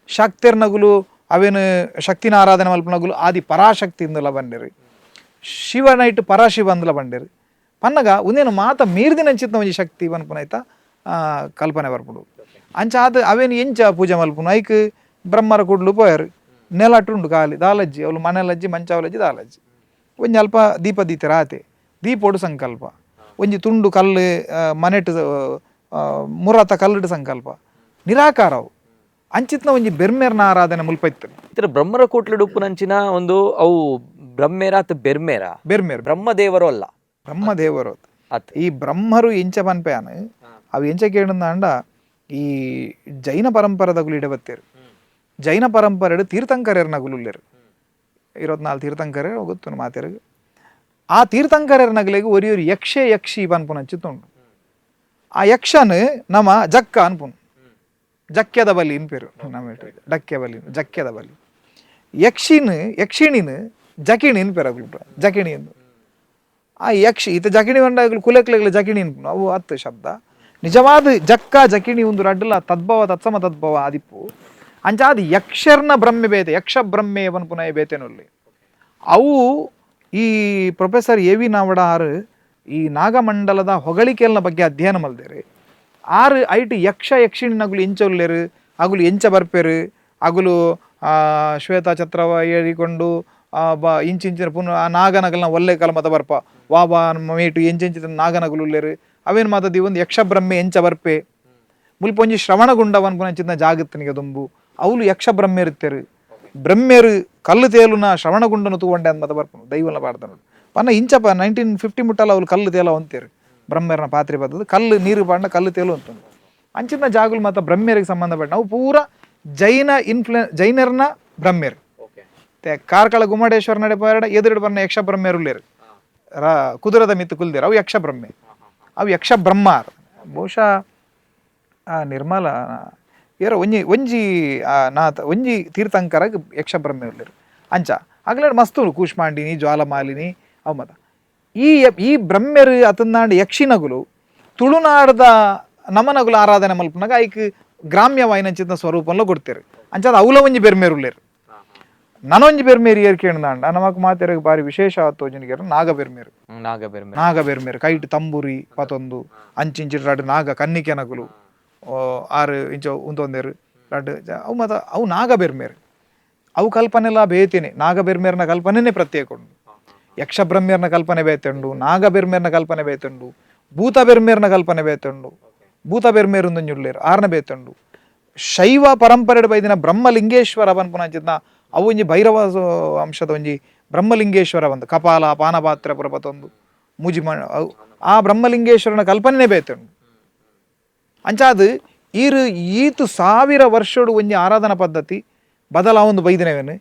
ಶಕ್ತಿರ್ ನಗುಲು ಅವೇನು ಶಕ್ತಿನ ಆರಾಧನೆ ಮಲ್ಪನಗುಲು ಆದಿ ಪರಾಶಕ್ತಿ ಇಂದಲ ಬಂಡೇರು. ಶಿವನೈಟ್ ಪರಾಶಿವ ಅಂದಲ ಬಂಡೇರು. ಪನ್ನಗ ಒಂದೇನು ಮಾತ ಮೀರ್ದಿನಂಚಿತ್ನ ಒಂಜಿ ಶಕ್ತಿ ಪನ್ಪುನೈತ ಕಲ್ಪನೆ ಬರ್ಪುಂಡು. ಅಂಚ ಆದ್ ಅವೇನು ಎಂಚ ಪೂಜೆ ಮಲ್ಪುನು ಐಕ್ ಬ್ರಹ್ಮರ ಕೂಡ್ಲು ಪೋಯರು ನೆಲಟುಂಡು ಖಾಲಿ ದಾಲಜ್ಜಿ ಅವಳು ಮನೆಲಜ್ಜಿ ಮಂಚಾವಲಜ್ಜಿ ದಾಲಜ್ಜಿ ಒಂಜಿ ಅಲ್ಪ ದೀಪ ದೀತೆರ್ ಆತೆ ದೀಪೋಡು ಸಂಕಲ್ಪ ಒಂಜಿ ತುಂಡು ಕಲ್ಲು ಮನೆಟ್ ಮುರತ ಕಲ್ಲುಡು ಸಂಕಲ್ಪ ನಿರಾಕಾರವು ಅಂಚಿತ್ನ ಒಂಜಿ ಬೆರ್ಮೆರ್ನ ಆರಾಧನೆ ಮುಲ್ಪ ಇತ್ತು. ಇತರ ಬ್ರಹ್ಮರ ಕೋಟ್ಲುಡು ಉಪ್ಪುನಂಚಿನ ಒಂದು ಅವು ಬ್ರಹ್ಮೇರ ಅತ್ ಬೆರ್ಮೇರ? ಬೆರ್ಮೇರ್. ಬ್ರಹ್ಮದೇವರು ಅಲ್ಲ. ಬ್ರಹ್ಮದೇವರು. ಅತ್. ಈ ಬ್ರಹ್ಮರು ಎಂಚ ಪನ್ಪೆಯಾನ ಅವು ಎಂಚ ಕೇಳುಂದಾಂಡ ಈ ಜೈನ ಪರಂಪರೆದಗುಲು ಇಡಬತ್ತೇರು ಜೈನ ಪರಂಪರೆ ತೀರ್ಥಂಕರರ್ನಗುಲು ಉಲ್ಲೇರು 24 ತೀರ್ಥಂಕರರು ಗೊತ್ತು ಮಾತೆರ್ಗ್ ಆ ತೀರ್ಥಂಕರರ್ನಗಲಿಗೆ ಒರಿ ಒರಿ ಯಕ್ಷೆ ಯಕ್ಷಿ ಪನ್ಪುನಂಚಿತ್ತುಂಡು. ಆ ಯಕ್ಷನ್ ನಮ ಜಕ್ಕ ಅನ್ಪುನು ಜಕ್ಕೆದ ಬಲಿ ಇನ್ಪೇರು ನಮ್ಮ ಡಕ್ಕೆ ಬಲಿ ಜಕ್ಕೆದ ಬಲಿ ಯಕ್ಷಿನ್ ಯಕ್ಷಿಣಿನ್ ಜಕಿಣಿ ಇನ್ಪೇರು ಅಗುಲು ಜಕಿಣಿ ಎಂದು ಆ ಯಕ್ಷಿ ಈತ ಜಕಿಣಿ ಬಂಡಾಗಲು ಕುಲೆಕ್ಲೆಗ್ಲ ಜಕಿಣಿ ಇನ್ಪುನು ಅವು ಹತ್ತು ಶಬ್ದ ನಿಜವಾದ ಜಕ್ಕ ಜಕಿಣಿ ಒಂದು ರಡ್ಡಲ ತದ್ಭವ ತತ್ಸಮ ತದ್ಭವ ಆದಿಪ್ಪು. ಅಂಚಾದ ಯಕ್ಷರ್ನ ಬ್ರಹ್ಮೆ ಬೇತೆ ಯಕ್ಷ ಬ್ರಹ್ಮೆ ಪನ್ಪುನ ಬೇತೆನುಲ್ಲಿ ಅವು ಈ professor A V Navada ಆರು ಈ ನಾಗಮಂಡಲದ ಹೊಗಳಿಕೆಲ್ನ ಬಗ್ಗೆ ಅಧ್ಯಯನ ಮಲ್ದೇರು. ಆರು ಐಟ್ ಯಕ್ಷ ಯಕ್ಷಿಣಿ ನಗುಲು ಎಂಚ ಉಲ್ಲೇರು ಅಗುಲು ಎಂಚ ಬರ್ಪೇರು ಅಗುಲು ಶ್ವೇತ ಛತ್ರವ ಏರಿಕೊಂಡು ಇಂಚಿಂಚಿನ ಪುನಃ ಆ ನಾಗನಗಲ್ನ ಒಲ್ಲೆ ಕಲ ಮತ ಬರ್ಪ ವಾ ವಾ ಮೇಟು ಎಂಚೆಂಚಿನ ನಾಗನಗುಲು ಉಲ್ಲೇರು ಅವೇನು ಮಾತದಿ ಒಂದು ಯಕ್ಷ ಬ್ರಹ್ಮೆ ಎಂಚ ಬರ್ಪೆ ಮುಲ್ಪ ಒಂಜಿ ಶ್ರವಣಗುಂಡವನ್ ಪುನಂಚಿನ ಜಾಗತ್ತನಿಗೆ ದುಂಬು ಅವಲು ಯಕ್ಷ ಬ್ರಹ್ಮೇರುತ್ತೇರು ಬ್ರಹ್ಮೇರು ಕಲ್ಲು ತೇಲುನ ಶ್ರವಣಗುಂಡನು ತೂವಂಡೆ ಅಂದ್ ಮತ ಬರ್ಪುನು ದೈವನ ಪಾಡ್ತಾನು ಪನ್ನ ಇಂಚಪ 1950 ಮುಟ್ಟಲ ಅವಳು ಕಲ್ಲು ತೇಲ ಅಂತೇರು ಬ್ರಹ್ಮೇರನ ಪಾತ್ರೆ ಬದ್ದದು ಕಲ್ಲು ನೀರು ಪಾಂಡ ಕಲ್ಲು ತೇಲು ಅಂತು ಅಂಚಿನ ಜಾಗುಲು ಮಾತ ಬ್ರಹ್ಮೇರಿಗೆ ಸಂಬಂಧಪಟ್ಟ ನಾವು ಪೂರ ಜೈನ ಜೈನರ್ನ ಬ್ರಹ್ಮೇರು ಕಾರ್ಕಳ ಗುಮ್ಮಡೇಶ್ವರ ನಡೆ ಪೋಯರಡ ಎದುರುಡು ಬನ್ನ ಯಕ್ಷ ಬ್ರಹ್ಮೇರುಲ್ಲೇರು ಕುದುರದ ಮಿತ್ತು ಕುಲ್ದೇರು ಅವು ಯಕ್ಷ ಬ್ರಹ್ಮೆ ಅವು ಯಕ್ಷ ಬ್ರಹ್ಮ ಬಹುಶಃ ಆ ನಿರ್ಮಲ ಏರೋ ಒಂಜಿ ಒಂಜಿ ನಾಥ ಒಂಜಿ ತೀರ್ಥಂಕರಾಗ ಯಕ್ಷ ಬ್ರಹ್ಮೆ ಉಲ್ಲೇರು ಅಂಚ ಅಗಲೇಡ್ ಮಸ್ತು ಕೂಷ್ಮಾಂಡಿನಿ ಜ್ವಾಲಮಾಲಿನಿ ಅವು ಮತ ಈ ಈ ಬ್ರಹ್ಮೆರು ಅತನ್ನಾಂಡ ಯಕ್ಷಿನಗುಲು ತುಳುನಾಡದ ನಮನಗುಲು ಆರಾಧನೆ ಮಲ್ಪುನಗ ಐಕ್ ಗ್ರಾಮ್ಯವಾಯಿನಂಚಿನ ಸ್ವರೂಪಂలో ಕೊಡ್ತೇರು. ಅಂಚಾದ ಅವಲ ಒಂಜಿ ಬೆರ್ಮೇರು ಉಲ್ಲೇರು. ನನೊಂಜಿ ಬೆರ್ಮೇರು ಏರ್ಕೇಂದಾಂಡ ನಮಕ್ ಮಾತೆರೆಗ್ ಬಾರಿ ವಿಶೇಷ ತೋಜಿನಿಗೆರ್ ನಾಗ ಬೆರ್ಮೇರು. ನಾಗ ಬೆರ್ಮೇರು. ನಾಗ ಬೆರ್ಮೇರು ಕೈಟ್ ತಂಬುರಿ ಪತೊಂದು ಅಂಚಿಂಚಿ ರಡ್ಡ್ ನಾಗ ಕನ್ನಿಕೆನಕುಲು ಆರು ಇಂಚ ಉಂತೊಂದೇರು ರಡ್ಡ್ ಅವು ಮಾತ ಅವು ನಾಗ ಬೆರ್ಮೇರು. ಅವು ಕಲ್ಪನೆಲ ಬೇತಿನಿ. ನಾಗ ಬೆರ್ಮೇರ್ನ ಕಲ್ಪನೆನೇ ಪ್ರತ್ಯೇಕ ಉಂಡು. ಯಕ್ಷ ಬ್ರಹ್ಮೇರ್ನ ಕಲ್ಪನೆ ಬೇತೆ ಉಂಡು, ನಾಗ ಬೆರ್ಮೇರ್ನ ಕಲ್ಪನೆ ಬೇತೆ ಉಂಡು, ಭೂತ ಬೆರ್ಮೇರ್ನ ಕಲ್ಪನೆ ಬೇತೆ ಉಂಡು. ಭೂತ ಬೆರ್ಮೇರು ಉಂದೊಂಜಿ ಆರ್ನ ಬೇತೆ ಉಂಡು. ಶೈವ ಪರಂಪರೆ ಬೈದಿನ ಬ್ರಹ್ಮಲಿಂಗೇಶ್ವರ ಪನ್ಪುನಂಚಿನ ಅವು ಒಂಜಿ ಭೈರವ ಅಂಶದ ಒಂಜಿ ಬ್ರಹ್ಮಲಿಂಗೇಶ್ವರ ಒಂದು ಕಪಾಲ ಪಾನಪಾತ್ರ ಪುರಪತೊಂದು ಮೂಜಿ ಅವು ಆ ಬ್ರಹ್ಮಲಿಂಗೇಶ್ವರನ ಕಲ್ಪನೆ ಬೇತೆ ಉಂಡು. ಅಂಚಾದ್ ಈರು ಈತು ಸಾವಿರ ವರ್ಷಡು ಒಂಜಿ ಆರಾಧನಾ ಪದ್ಧತಿ ಬದಲಾವೊಂದು ಬೈದಿನವೇನು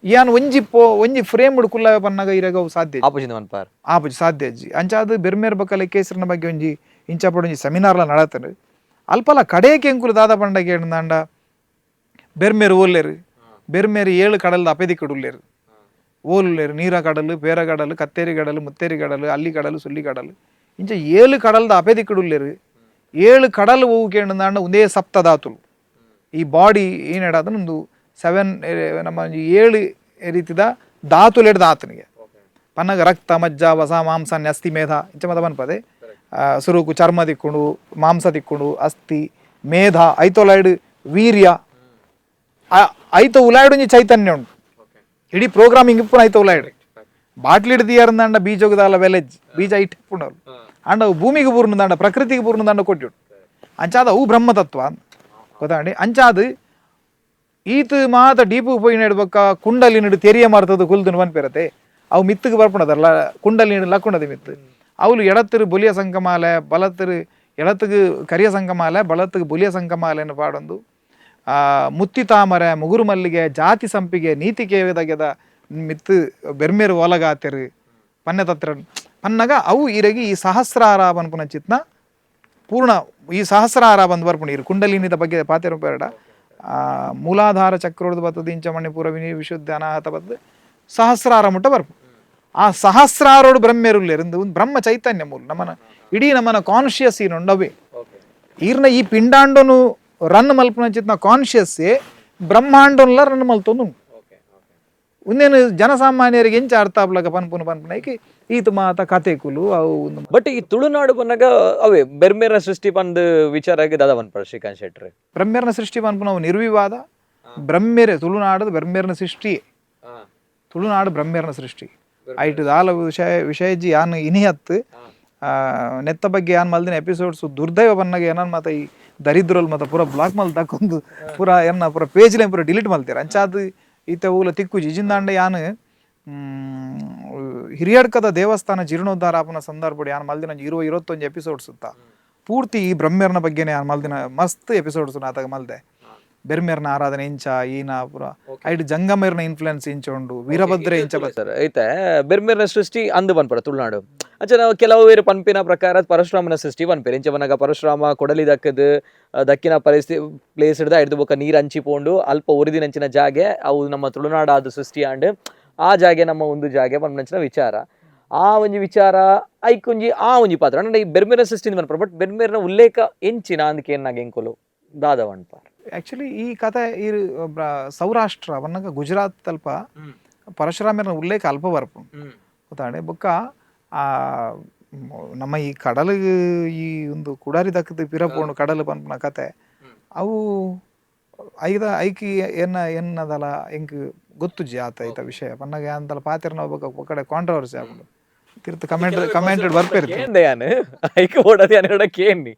ಯಾನ್ ಒಂಜಿ ಪೋ ಒಂಜಿ ಫ್ರೇಮ್ ಕುಲ್ಲವೆ ಪನ್ನಗ ಇರಗ ಅವು ಸಾಧ್ಯ ಆಪೋಜಿಂದ ಮನ್ಪಾರ್ ಆಪುಜಿ ಸಾಧ್ಯ ಅಜ್ಜಿ. ಅಂಚಾದ್ ಬೆರ್ಮೇರ್ ಬೊಕ್ಕ ಲೆಕ್ಕೇಸರನ ಬಗ್ಗೆ ಒಂಜಿ ಇಂಚಪೊಡು ಒಂಜಿ ಸೆಮಿನಾರ್ಲ ನಡತನು. ಅಲ್ಪಲ ಕಡೇಕ್ ಎಂಕುಲು ದಾದ ಪಂಡ ಕೇಂದಾಂಡ ಬೆರ್ಮೇರು ಓಲ್ಲೇರು, ಬೆರ್ಮೇರು ಏಳು ಕಡಲ್ದ ಅಪೆದಿಕ್ಕಡು ಉಲ್ಲೇರು. ಓಲುಲ್ಲೇರು ನೀರ ಕಡಲು, ಪೇರ ಕಡಲು, ಕತ್ತೇರಿ ಕಡಲು, ಮುತ್ತೇರಿ ಕಡಲು, ಅಲ್ಲಿ ಕಡಲು, ಸುಳ್ಳಿ ಕಡಲು, ಇಂಚ ಏಳು ಕಡಲ್ದ ಅಪೆದಿಕ್ಕಡು ಉಲ್ಲೇರು. ಏಳು ಕಡಲು ಒವು ಕೇಂದಾಂಡ ಒಂದೇ ಸಪ್ತಧಾತುಲು. ಈ ಬಾಡಿ ಏನೇಡಾದ ಒಂದು ಸೆವೆನ್ ನಮ್ಮ ಒಂಜಿ ಏಳು ರೀತಿದ ಧಾತುಲೆಡ್ದ ಆತನಿಗೆ ಪನ್ನಗ ರಕ್ತ, ಮಜ್ಜ, ವಸ, ಮಾಂಸ, ಅಸ್ಥಿ, ಮೇಧ ಇಂಚ ಮತ ಪನ್ಪದೆ. ಸುರುಕು ಚರ್ಮ ತಿಕ್ಕುಂಡು, ಮಾಂಸ ತಿಕ್ಕುಂಡು, ಅಸ್ಥಿ, ಮೇಧ, ಐತೊಲೈಡ್ ವೀರ್ಯ, ಐತ ಉಲಾಯ್ಡ್ ಒಂಜಿ ಚೈತನ್ಯ ಉಂಡು. ಇಡೀ ಪ್ರೋಗ್ರಾಮಿಂಗ್ ಇಪ್ಪುನ ಐತ ಉಲಾಯ್ಡ್ ಬಾಟ್ಲಿಡ್ ದಿಯರ್ಂದಾಂಡ ಬೀಜೋಗದಾಲ ವೆಲೆಜ್ ಬೀಜ ಇಟ್ಟು ಇಪ್ಪುಂಡವ್ರು ಅಂಡ ಅವು ಭೂಮಿಗೆ ಪೂರ್ಣದಾಂಡ ಪ್ರಕೃತಿಗೆ ಪೂರ್ಣದಾಂಡ ಕೊಟ್ಟಿಡು. ಅಂಚಾದ ಅವು ಬ್ರಹ್ಮತತ್ವ ಗೊತ್ತಾಂಡಿ. ಅಂಚಾದ ಈತ್ ಮಾತ ಡೀಪು ಪೋಯಿ ಬೊಕ್ಕ ಕುಂಡಲಿನಿಡು ತೆರಿಯ ಮಾರ್ತದ ಕುಲ್ದುನು ಪನ್ಪೆರತೆ. ಅವು ಮಿತ್ತುಗೆ ಬರ್ಪುಣದಲ್ಲ, ಕುಂಡಲಿನಿಡು ಲಕ್ಕುಣದ ಮಿತ್ತು. ಅವಳು ಎಡತ್ತಿರು ಬೊಲಿಯ ಸಂಕಮಾಲೆ, ಬಲತ್ತಿರು ಎಡತ್ತಿಗೆ ಕರಿಯ ಸಂಕಮಾಲೆ, ಬಲತ್ತಿಗೆ ಬೊಲಿಯ ಸಂಕಮಾಲೆಯನ್ನು ಪಾಡೊಂದು ಮುತ್ತಿ ತಾಮರೆ, ಮುಗುರು ಮಲ್ಲಿಗೆ, ಜಾತಿ ಸಂಪಿಗೆ, ನೀತಿ ಕೇವದಗೆದ ಮಿತ್ತು ಬೆರ್ಮೇರು ಒಲಗಾತೆರು ಪನ್ನೆ ತತ್ರ ಪನ್ನಗ ಅವು ಇರಗಿ ಈ ಸಹಸ್ರಾರ ಪನ್ಪುನ ಚಿತ್ನ ಪೂರ್ಣ ಈ ಸಹಸ್ರಾರ ಬಂದು ಬರ್ಪುಂಡು. ಇರು ಕುಂಡಲಿನಿದ ಬಗ್ಗೆ ಪಾತೆರ ಬೇಡ. ಮೂಲಾಧಾರ ಚಕ್ರೋಡ್ದು ಬತ್ತದ ಇಂಚ ಮಣಿಪುರ ವಿನಿ ವಿಶುದ್ಧ ಅನಾಹತ ಬತ್ತದ ಸಹಸ್ರಾರ ಮುಟ್ಟ ಬರ್ಪು. ಆ ಸಹಸ್ರಾರೋಡು ಬ್ರಹ್ಮೇರುಲ್ಲೇರು ಒಂದು ಬ್ರಹ್ಮ ಚೈತನ್ಯ ಮೂಲ ನಮ್ಮನ ಇಡೀ ನಮ್ಮನ ಕಾನ್ಶಿಯಸ್ ಈನುಂಡವೇ. ಈರ್ನ ಈ ಪಿಂಡಾಂಡನು ರನ್ ಮಲ್ಪುನ ಚಿತ್ನ ಕಾನ್ಶಿಯಸ್ ಬ್ರಹ್ಮಾಂಡನ್ಲ ರನ್ ಮಲ್ತೊಂದು. ಉಂದೇನು ಜನಸಾಮಾನ್ಯರಿಗೆ ಎಂಚ ಅರ್ಥ ಆಪ್ಲಕ ಪನ್ಪುನು ಪನ್ಪುನೈಕ್ ಈತ ಮಾತ ಕತೆಕುಲು ಅವು ಒಂದು. ಬಟ್ ಈ ತುಳುನಾಡು ಬನ್ನಗ ಅವೇ ಬೆರ್ಮೇರ ಸೃಷ್ಟಿ ಪಂದ್ ವಿಚಾರ ಆಗಿ ದಾದ ಪನ್ಪರ ಶ್ರೀಕಾಂತ್ ಶೆಟ್ರ್? ಬ್ರಹ್ಮೇರ್ನ ಸೃಷ್ಟಿ ಪನ್ಪುನವು ನಿರ್ವಿವಾದ. ಬ್ರಹ್ಮೇರೆ ತುಳುನಾಡು ಬೆರ್ಮೇರ್ನ ಸೃಷ್ಟಿ, ತುಳುನಾಡು ಬ್ರಹ್ಮೇರ್ನ ಸೃಷ್ಟಿ. ಐಟು ದಾಲ ವಿಷಯ ವಿಷಯಜಿ ಯಾನ್ ಇನಿ ಹತ್ತು ನೆತ್ತ ಬಗ್ಗೆ ಯಾನ್ ಮಲ್ದಿನ ಎಪಿಸೋಡ್ಸ್ ದುರ್ದೈವ ಬನ್ನಗ ಏನನ್ ಮಾತ ಈ ದರಿದ್ರಲ್ ಮಾತ ಪೂರ ಬ್ಲಾಕ್ ಮಲ್ ತಕ್ಕೊಂದು ಪೂರ ಎನ್ನ ಪೂರ ಪೇಜ್ಲೆ ಪೂರ ಡಿಲೀಟ್ ಮಲ್ತೇರ್. ಅಂಚಾದ್ ಈತ ಊಲ ತಿಕ್ಕುಜಿ. ಇಜಿಂದಾಂಡ ಯಾನ್ ಹಿರಿಯಡ್ಕದ ದೇವಸ್ಥಾನ ಜೀರ್ಣೋದ್ಧಾರ ಆಪುನ ಸಂದರ್ಭಡ್ ಯಾನ್ ಮಲ್ದಿನ ಒಂಜಿ 20 21 ಎಪಿಸೋಡ್ಸ್ ಸುತ್ತ ಪೂರ್ತಿ ಈ ಬ್ರಹ್ಮೇರ್ನ ಬಗ್ಗೆನೇ ಯಾನ್ ಮಲ್ದಿನ ಮಸ್ತ್ ಎಪಿಸೋಡ್ಸ್ ಆತಾಗ ಮಲ್ದೆ. ಬೆರ್ಮೇರ್ನ ಆರಾಧನೆ ಇಂಚ ಈನ ಪೂರ ಐಟ್ ಜಂಗಮೇರ್ನ ಇನ್ಫ್ಲುಯೆನ್ಸ್ ಇಂಚ ಉಂಡು, ವೀರಭದ್ರ ಇಂಚ ಸರ್ ಐತೆ ಬೆರ್ಮೇರ್ನ ಸೃಷ್ಟಿ ಅಂದು ಪನ್ಪರ ತುಳುನಾಡು. ಅಂಚ ನಾವು ಕೆಲವು ಬೇರೆ ಪನ್ಪಿನ ಪ್ರಕಾರ ಪರಶುರಾಮನ ಸೃಷ್ಟಿ ಪನ್ಪೇರು. ಇಂಚ ಬನ್ನಗ ಪರಶುರಾಮ ಕೊಡಲಿ ದಕ್ಕದು ದಕ್ಕಿನ ಪರಿಸ್ಥಿತಿ ಪ್ಲೇಸ್ ಹಿಡ್ದು ಹಿಡ್ದು ಬೊಕ್ಕ ನೀರು ಹಂಚಿ ಪೋಂಡು ಅಲ್ಪ ಒರಿದಿನಂಚಿನ ಜಾಗೆ ಅವು ನಮ್ಮ ತುಳುನಾಡು ಅದು ಸೃಷ್ಟಿ ಆಂಡ್ ಆ ಜಾಗೆ ನಮ್ಮ ಒಂದು ಜಾಗೆ ಪನ್ಪಿನಂಚಿನ ವಿಚಾರ. ಆ ಒಂಜಿ ವಿಚಾರ ಐಕೊಂಜಿ ಆ ಒಂಜಿ ಪಾತ್ರ ಅಂದ್ರೆ ಈ ಬೆರ್ಮೇರ್ನ ಸೃಷ್ಟಿ ಪನ್ಪರ. ಬಟ್ ಬೆರ್ಮೇರ್ನ ಉಲ್ಲೇಖ ಎಂಚಿನ ಅಂದಕ್ಕೆ ಏನಾಗ ಎಂಕುಲು ದಾದ ಪನ್ಪಾರ್? ಆಕ್ಚುಲಿ ಈ ಕಥೆ ಈ ಸೌರಾಷ್ಟ್ರ ಅವನ್ನಗ ಗುಜರಾತ್ ತಲ್ಪ ಪರಶುರಾಮನ ಉಲ್ಲೇಖ ಅಲ್ಪ ಬರ್ಪುಂಡು ಗೊತ್ತಾಂಡೆ. ಬೊಕ್ಕ ಆ ನಮ್ಮ ಈ ಕಡಲಿಗೆ ಈ ಒಂದು ಕುಡಾರಿ ದಕ್ಕದ ಪಿರಪೋಣು ಕಡಲು ಪನ್ಪುನ ಕತೆ ಅವು ಐದ ಐಕಿ ಎನ್ನ ಎನ್ನದಲ ಎಂಕ್ ಗೊತ್ತುಜ್ಜಿ ಆತ ಐತ ವಿಷಯ ಪನ್ನಗ ಅಂತಲ ಪಾತೆರ್ನ ಬೊಕ್ಕ ಕಡೆ ಕಾಂಟ್ರವರ್ಸಿ ಆಪುಂಡು. ತಿರ್ತು ಕಮೆಂಟ್ ಕಮೆಂಟ್ ಬರ್ಪೇರು. ಕೇಂದೆ ಯಾನ್ ಐಕ್ ಓಡದು ಯಾನ್ ಎಡ ಕೇನ್ನಿ.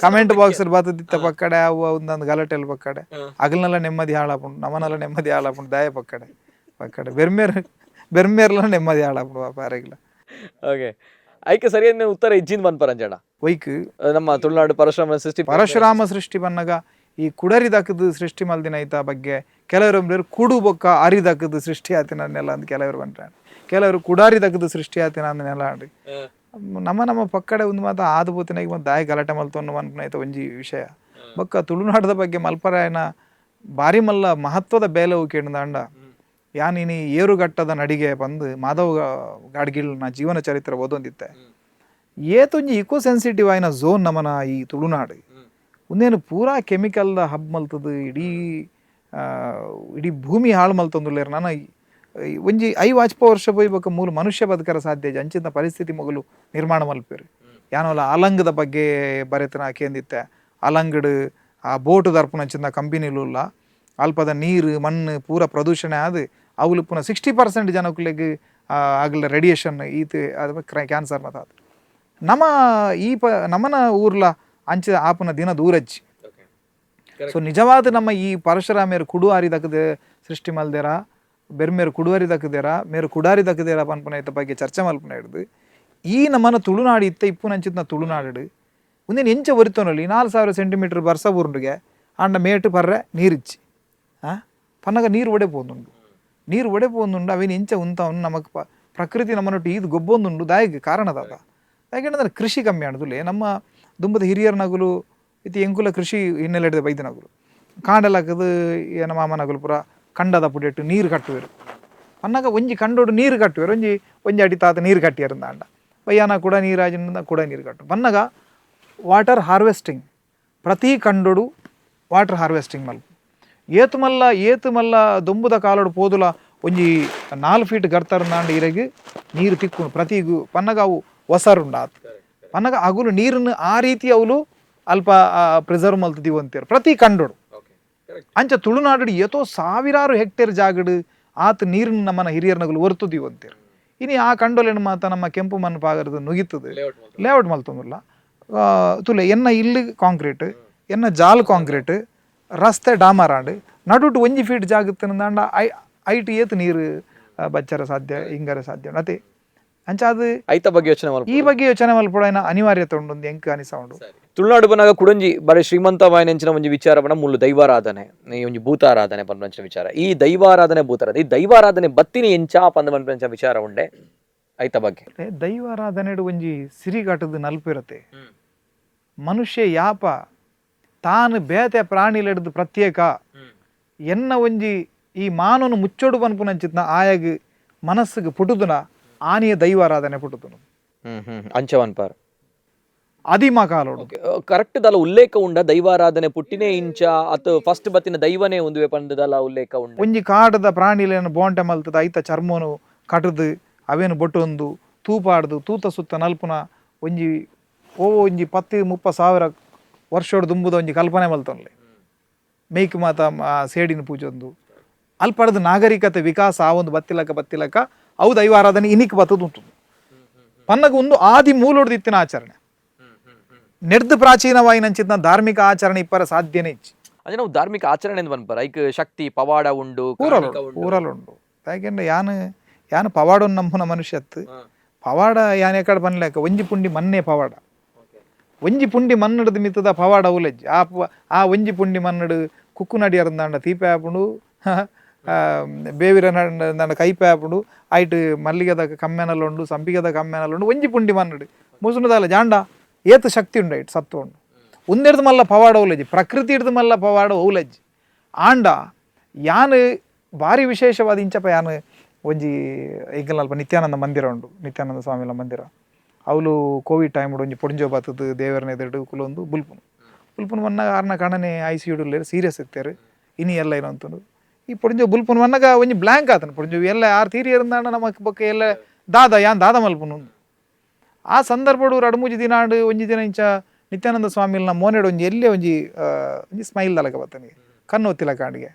ಕಮೆಂಟ್ ಬಾಕ್ಸ್ ಬತ್ತದಿತ್ತ ಪಕ್ಕಡೆ ಅವು ಒಂದೊಂದು ಗಲಾಟೆಲ್ ಪಕ್ಕಡೆ ಅಗಲ್ನೆಲ್ಲ ನೆಮ್ಮದಿ ಹಾಳಾಪುಂಡು, ನಮನೆಲ್ಲ ನೆಮ್ಮದಿ ಹಾಳಾಪುಂಡು. ದಾಯ ಪಕ್ಕಡೆ ಪಕ್ಕಡೆ ಬೆರ್ಮೇರ್ ಬೆರ್ಮೇರ್ಲ ನೆಮ್ಮದಿ ಹಾಳಾಪುಂಡು ಪಾಪ ಅರೆಗ್ಲ. ಓಕೆ, ಐಕೆ ಸರಿಯಾದ ಉತ್ತರ ಇಜ್ಜಿಂದ್ ಪನ್ಪರಂಜಡ? ಒಯ್ಕ್? ನಮ್ಮ ತುಳುನಾಡು ಪರಶುರಾಮನ ಸೃಷ್ಟಿ. ಪರಶುರಾಮ ಸೃಷ್ಟಿ ಬನ್ನಗ ಈ ಕುಡರಿ ದಕ್ಕದು ಸೃಷ್ಟಿ ಮಲ್ದಿನ ಐತ ಬಗ್ಗೆ ಕೆಲವರು ಅಂಬ್ಲೇರು ಕುಡು ಬೊಕ್ಕ ಅರಿ ದಕ್ಕದು ಸೃಷ್ಟಿ ಆತಿನ ನೆಲ ಅಂತ ಕೆಲವರು ಬಂಟ್ರಾಂಡ್, ಕೆಲವರು ಕುಡಾರಿ ದಕ್ಕದು ಸೃಷ್ಟಿ ಆತಿನ ಅಂದ್ ನೆಲ ಅಂಡ್. ನಮ್ಮ ನಮ್ಮ ಪಕ್ಕಡೆ ಒಂದು ಮಾತ ಆದು ಪೋತಿನಾಗ ಒಂದು ದಾಯ ಗಲಾಟೆ ಮಲ್ತೊನ್ನು ಪನ್ಪುನ ಐತ ಒಂಜಿ ವಿಷಯ. ಬೊಕ್ಕ ತುಳುನಾಡದ ಬಗ್ಗೆ ಮಲ್ಪರಾಯನ ಬಾರಿ ಮಲ್ಲ ಮಹತ್ವದ ಬೇಲೆ ಕೇಂದಾಂಡ ಯಾನ್ ಇನಿ ಏರುಘಟ್ಟದ ನಡಿಗೆ ಬಂದು ಮಾಧವ ಗಾಡ್ಗಿಲ್ನ ಜೀವನ ಚರಿತ್ರೆ ಓದೊಂದಿತ್ತೆ. ಏತೊಂಜಿ ಇಕೋ ಸೆನ್ಸಿಟಿವ್ ಆಯಿನ ಝೋನ್ ನಮನ ಈ ತುಳುನಾಡು. ಉಂದೇನು ಪೂರಾ ಕೆಮಿಕಲ್ದ ಹಬ್ ಮಲ್ತದು ಇಡೀ ಇಡೀ ಭೂಮಿ ಹಾಳು ಮಲ್ತೊಂದುಲ್ಲೆರ್. ನನ ಒಂಜಿ 50 ವರ್ಷ ಪೋಯಿ ಬೊಕ್ಕ ಮೂಲು ಮನುಷ್ಯ ಬದುಕರ ಸಾಧ್ಯ ಇಜ್ಜಿ. ಅಂಚಿನ ಪರಿಸ್ಥಿತಿ ಮೊಗಲು ನಿರ್ಮಾಣ ಮಲ್ಪೆರ್. ಯಾನೋಲ ಅಲಂಗದ ಬಗ್ಗೆ ಬರೆತನ ಕೇಂದಿತ್ತೆ. ಅಲಂಗಡ್ ಆ ಬೋಟ್ ದರ್ಪುನಂಚಿನ ಕಂಪನಿಲು ಅಲ್ಪದ ನೀರು ಮಣ್ಣು ಪೂರ ಪ್ರದೂಷಣೆ ಆದ್ ಅವುಲು ಪುನಃ 60% ಜನಕುಲೆಗ್ ಅಗಲ ರೇಡಿಯೇಷನ್ ಈತ್ ಅದು ಕ್ಯಾನ್ಸರ್ ಮತ. ನಮ್ಮ ಈ ನಮ್ಮನ ಊರ್ಲ ಅಂಚ ಆಪುನ ದಿನ ದೂರಜ್ಜಿ. ಸೊ ನಿಜವಾದ ನಮ್ಮ ಈ ಪರಶುರಾಮೇರು ಕುಡುವಾರಿ ದಕ್ಕದೆ ಸೃಷ್ಟಿ ಮಲ್ದೆರ, ಬೆರ್ಮೇರು ಕುಡುವರಿ ದಕ್ಕದೇರ, ಮೇರು ಕುಡಾರಿ ದಕ್ಕದೇರ ಪನ್ಪುನ ಐತ ಬಗ್ಗೆ ಚರ್ಚೆ ಮಲ್ಪುನ ಹಿಡ್ದು ಈ ನಮ್ಮನ ತುಳುನಾಡು ಇತ್ತ ಇಪ್ಪುನಂಚಿತ್ನ ತುಳುನಾಡು ಉಂದೇನು ಎಂಚ ಒರಿತೊನೊಲಿ. 4000 ಸೆಂಟಿಮೀಟರ್ ಬರ್ಸ ಬೂರುಂಡುಗೆ ಆಂಡ ಮೇಟು ಪರ್ರೆ ನೀರಿಚ್ಚಿ ಪನ್ನಗ ನೀರು ಒಡೆ ಪೋಂದುಂಡು, ನೀರು ಒಡೆ ಪೋಂದುಂಡು. ಅವೇನು ಎಂಚ ಉಂತವನು ನಮಕ್ ಪ್ರಕೃತಿ ನಮ್ಮನೊಟ್ಟು ಈದು ಗೊಬ್ಬೊಂದುಂಡು. ದಾಯಗ್ ಕಾರಣ ದಾದ ಯಾಕೆಂದ್ರೆ ಕೃಷಿ ಕಮ್ಮಿ ಆಡುದುಲೆ. ನಮ್ಮ ದುಂಬದ ಹಿರಿಯರ ನಗುಲು ಇತಿ ಎಂಕುಲ ಕೃಷಿ ಹಿನ್ನೆಲೆ ಬೈದಿನಗುಲು ಕಾಂಡಲಾಕದು ಏನ ಮಾಮನಗುಲು ಪೂರ ಕಂಡದ ಪುಡಿಟ್ಟು ನೀರು ಕಟ್ಟುವೆರು. ಪನ್ನಗ ಒಂಜಿ ಕಂಡೋಡು ನೀರು ಕಟ್ಟುವೆರು, ಒಂಜಿ ಒಂಜಿ ಅಡಿ ತಾತ ನೀರು ಕಟ್ಟಿಯರಂದ ಅಂಡ ಬಯ್ಯಾನ ಕೂಡ ನೀರಾಜಿನ ಕೂಡ ನೀರು ಕಟ್ಟು. ಪನ್ನಗ ವಾಟರ್ ಹಾರ್ವೆಸ್ಟಿಂಗ್ ಪ್ರತಿ ಕಂಡೋಡು ವಾಟರ್ ಹಾರ್ವೆಸ್ಟಿಂಗ್ ಮಲ್ಪ ಏತು ಮಲ್ಲ ಏತು ಮಲ್ಲ ದೊಂಬುದ ಕಾಲೋಡು ಪೋದುಲ ಒಂಜಿ 4 ಫೀಟ್ ಗರ್ತರಂದಾಂಡ ಇರೆಗ್ ನೀರು ತಿಕ್ಕು ಪ್ರತಿಗೂ. ಪನ್ನಗ ಅವು ಒಸರುಂಡಾತ್ ಪನ್ನಗ ಅಗುಲು ನೀರನ್ನು ಆ ರೀತಿ ಅವಲು ಅಲ್ಪ ಪ್ರಿಸರ್ವ್ ಮಲ್ತದೀವಿ ಅಂತೀರು ಪ್ರತಿ ಕಂಡೋಡು. ಅಂಚ ತುಳುನಾಡು ಏತೋ ಸಾವಿರಾರು ಹೆಕ್ಟೇರ್ ಜಾಗಡು ಆತ ನೀರನ್ನು ನಮ್ಮನ ಹಿರಿಯರ ನಗಲು ಒರ್ತುದೀವಿ ಅಂತೀರು. ಇನಿ ಆ ಕಂಡೋಲೆನ ಮಾತ ನಮ್ಮ ಕೆಂಪು ಮಣ್ಣು ಪಾಗರದ ನುಗಿತದೆ ಲೇಔಟ್ ಮಲ್ತೊಂದುಲ್ಲ. ತುಲೆ ಎನ್ನ ಇಲ್ಲಿ ಕಾಂಕ್ರೀಟ್, ಎನ್ನ ಜಾಲ್ ಕಾಂಕ್ರೀಟ್, ರಸ್ತೆ ಡಾಮರಾಂಡ್, ನಡುಟು ಒಂಜಿ ಫೀಟ್ ಜಾಗತ್ತಿನ ಐಟ್ ಏತ್ ನೀರು ಬಚ್ಚರ ಸಾಧ್ಯ, ಹಿಂಗರ ಸಾಧ್ಯ ಅತೆ ಅಂಚ ಅದು ಐತ ಬಗ್ಗೆ ಯೋಚನೆ ಮಲ್ಪ ಈ ಬಗ್ಗೆ ಯೋಚನೆ ಮಲ್ಪೊಡಾಯಿನ ಅನಿವಾರ್ಯತೆ ಉಂಡು ಒಂದು ಎಂಕ್ ಅನಿಸ ಉಂಡು. ತುಳುನಾಡು ಬನಾಗ ಕುಡಂಜಿ ಬರೀ ಶ್ರೀಮಂತವಾಯಿನಂಚಿನ ಒಂಜಿ ವಿಚಾರ ಬಣ ಮುಳ್ಳು ದೈವಾರಾಧನೆ, ಈ ಒಂಜಿ ಭೂತಾರಾಧನೆ ಪನ್ಪಂಚಿನ ವಿಚಾರ. ಈ ದೈವಾರಾಧನೆ ಭೂತಾರಾಧನೆ, ಈ ದೈವಾರಾಧನೆ ಬತ್ತಿನಿ ಎಂಚ ಪಂದ ಪನ್ಪಂಚಿನ ವಿಚಾರ ಉಂಡೆ ಐತ ಬಗ್ಗೆ. ದೈವಾರಾಧನೆಡು ಒಂಜಿ ಸಿರಿಗಾಟದ ನಲ್ಪಿರತೆ. ಮನುಷ್ಯ ಯಾಪ ತಾನು ಬೇತೆ ಪ್ರಾಣಿಲೆಡ್ದು ಪ್ರತ್ಯೇಕ ಎನ್ನ ಒಂಜಿ ಈ ಮಾನವನು ಮುಚ್ಚೋಡು ಪನ್ಪುನಂಚಿತ್ನ ಆಯಾಗ ಮನಸ್ಸಿಗೆ ಪುಟುದುನ ಆನೆಯ ದೈವಾರಾಧನೆ ಪುಟುದುನು. ಹ್ಮ್ ಹ್ಮ್ ಅಂಚವನ್ಪಾರ್ ಆದಿಮ ಕಾಲೋಡು. ಕರೆಕ್ಟ್ ದಲ ಉಲ್ಲೇಖ ಉಂಡ ದೈವಾರಾಧನೆ ಪುಟ್ಟಿನೇ ಇಂಚ ಅತ್ ಫಸ್ಟ್ ಬತ್ತಿನ ದೈವನೇ ಉಂದುವೆ ಪಂದದಲ ಉಲ್ಲೇಖ ಉಂಡ? ಒಂಜಿ ಕಾಡದ ಪ್ರಾಣಿಲೇನು ಬೋಂಟೆ ಮಲ್ತದ ಐತ ಚರ್ಮನು ಕಟದು ಅವೇನು ಬೊಟ್ಟೊಂದು ತೂಪಾಡ್ದು ತೂತ ಸುತ್ತ ನಲ್ಪುನ ಒಂಜಿ ಓ ಒಂಜಿ 10-30 ಸಾವಿರ ವರ್ಷೋಡು ದುಂಬುದ ಒಂಜಿ ಕಲ್ಪನೆ ಮಲ್ತೊನ್ಲೆ ಮೇಕ್ ಮಾತ ಸೇಡಿನ ಪೂಜೊಂದು ಅಲ್ಪಡದ ನಾಗರಿಕತೆ ವಿಕಾಸ ಆ ಒಂದು ಬತ್ತಿಲಕ ಬತ್ತಿಲಕ ಅವು ದೈವಾರಾಧನೆ ಇನಿಕ್ ಬತ್ತದು ಉಂಟು. ಪನ್ನಗ ಒಂದು ಆದಿ ಮೂಲೊಡ್ದಿತ್ತಿನ ಆಚರಣೆ ನೆಡ್ದು ಪ್ರಾಚೀನವಾಯಿನಂಚಿನ ಧಾರ್ಮಿಕ ಆಚರಣೆ ಇಪ್ಪರ ಸಾಧ್ಯನೇ ಇಚ್ಚಿ. ಅದೇ ನಾವು ಧಾರ್ಮಿಕ ಆಚರಣೆ ಅಂತ ಪನ್ಪರ ಐಕ್ ಶಕ್ತಿ ಪವಾಡ ಉಂಡು, ಪೂರಲು ಕಾರ್ಣಿಕ ಉಂಡು. ಪೂರಲು ಉಂಡು. ಯಾಕೆಂದ್ರೆ ಯಾನು ಯಾನು ಪವಾಡನ್ ನಂಬುನ ಮನುಷ್ಯತ್ತು. ಪವಾಡ ಯಾನ್ ಎಕಡೆ ಪನ್ಲೆಕ ಒಂಜಿ ಪುಂಡಿ ಮನ್ನೆ ಪವಾಡ, ಒಂಜಿ ಪುಂಡಿ ಮನ್ನಡದ ಮಿತ್ತದ ಪವಾಡ ಉಲೆಜ್ಜಿ. ಆ ಆ ಒಂಜಿ ಪುಂಡಿ ಮನ್ನಡು ಕುಕ್ಕು ನಡಿಯರಂದಾಂಡ ತೀಪೆ ಆಪುಂಡು, ಬೇವಿರ ನಂಡ ಕೈಪೆ ಆಪುಂಡು, ಐಟ್ ಮಲ್ಲಿಗೆದ ಕಮ್ಮೆನಲ್ಲ ಉಂಡು, ಸಂಪಿಗೆದ ಕಮ್ಮೆನಲ್ಲ ಉಂಡು. ಒಂಜಿ ಪುಂಡಿ ಮನ್ನಡು ಮುಸುನುದಾಲ ಜಾಂಡ ಏತ್ ಶಕ್ತಿ ಉಂಡು, ಐಟ್ ಸತ್ವ ಉಂಡು. ಉಂದೆಡ್ದು ಮಲ್ಲ ಪವಾಡ ಉಲೆಜ್ಜಿ, ಪ್ರಕೃತಿ ಹಿಡ್ದು ಮಲ್ಲ ಪವಾಡ ಉಲೆಜ್ಜಿ. ಆಂಡ ಯಾನ್ ಭಾರಿ ವಿಶೇಷವಾದ ಇಂಚಪ ಯಾನ್ ಒಂಜಿ ಎಂಕಲ್ನಲ್ಪ ನಿತ್ಯಾನಂದ ಮಂದಿರ ಉಂಡು, ನಿತ್ಯಾನಂದ ಸ್ವಾಮಿಲ ಮಂದಿರ. ಅವಳು ಕೋವಿಡ್ ಟೈಮ್ ಒಂಜಿ ಪೊಡಿಂಜೋ ಬತ್ತದು ದೇವರನ ಎದುರು ಕುಲೊಂದು ಬುಲ್ಪುನು ಬುಲ್ಪುನು ಮನ್ನಾಗ ಆರ್ನ ಕಣನೆ I C you serious ಇತ್ತೇರು ಇನಿ ಎಲ್ಲ ಏನಂತಂದು. ಈ ಪೊಡಿಂಜೋ ಬುಲ್ಪುನು ಮನ್ನಾಗ ಒಂಜಿ ಬ್ಲ್ಯಾಂಕ್ ಆತನು ಪೊಡಿಂಜೋ ಎಲ್ಲ ಆರು ತೀರಿ ಇರಂದಾಂಡ ನಮಕ್ ಬೊಕ್ಕ ಎಲ್ಲ ದಾದ ಯಾನ್ ದಾದ ಮಲ್ಪುನು. ಆ ಸಂದರ್ಭಡು ರಡು ಮೂಜಿ ದಿನ ಆಂಡ್. ಒಂಜಿ ದಿನ ಇಂಚ ನಿತ್ಯಾನಂದ ಸ್ವಾಮಿಲ್ನ ಮೋನೆಡ್ ಒಂಜಿ ಎಲ್ಲೇ ಒಂಜಿ ಒಂಜಿ ಸ್ಮೈಲ್ ದಲಕ ಬತ್ತನಿಗೆ ಕಣ್ಣು ಒತ್ತಿಲ ಕಾಂಡಿಗೆ.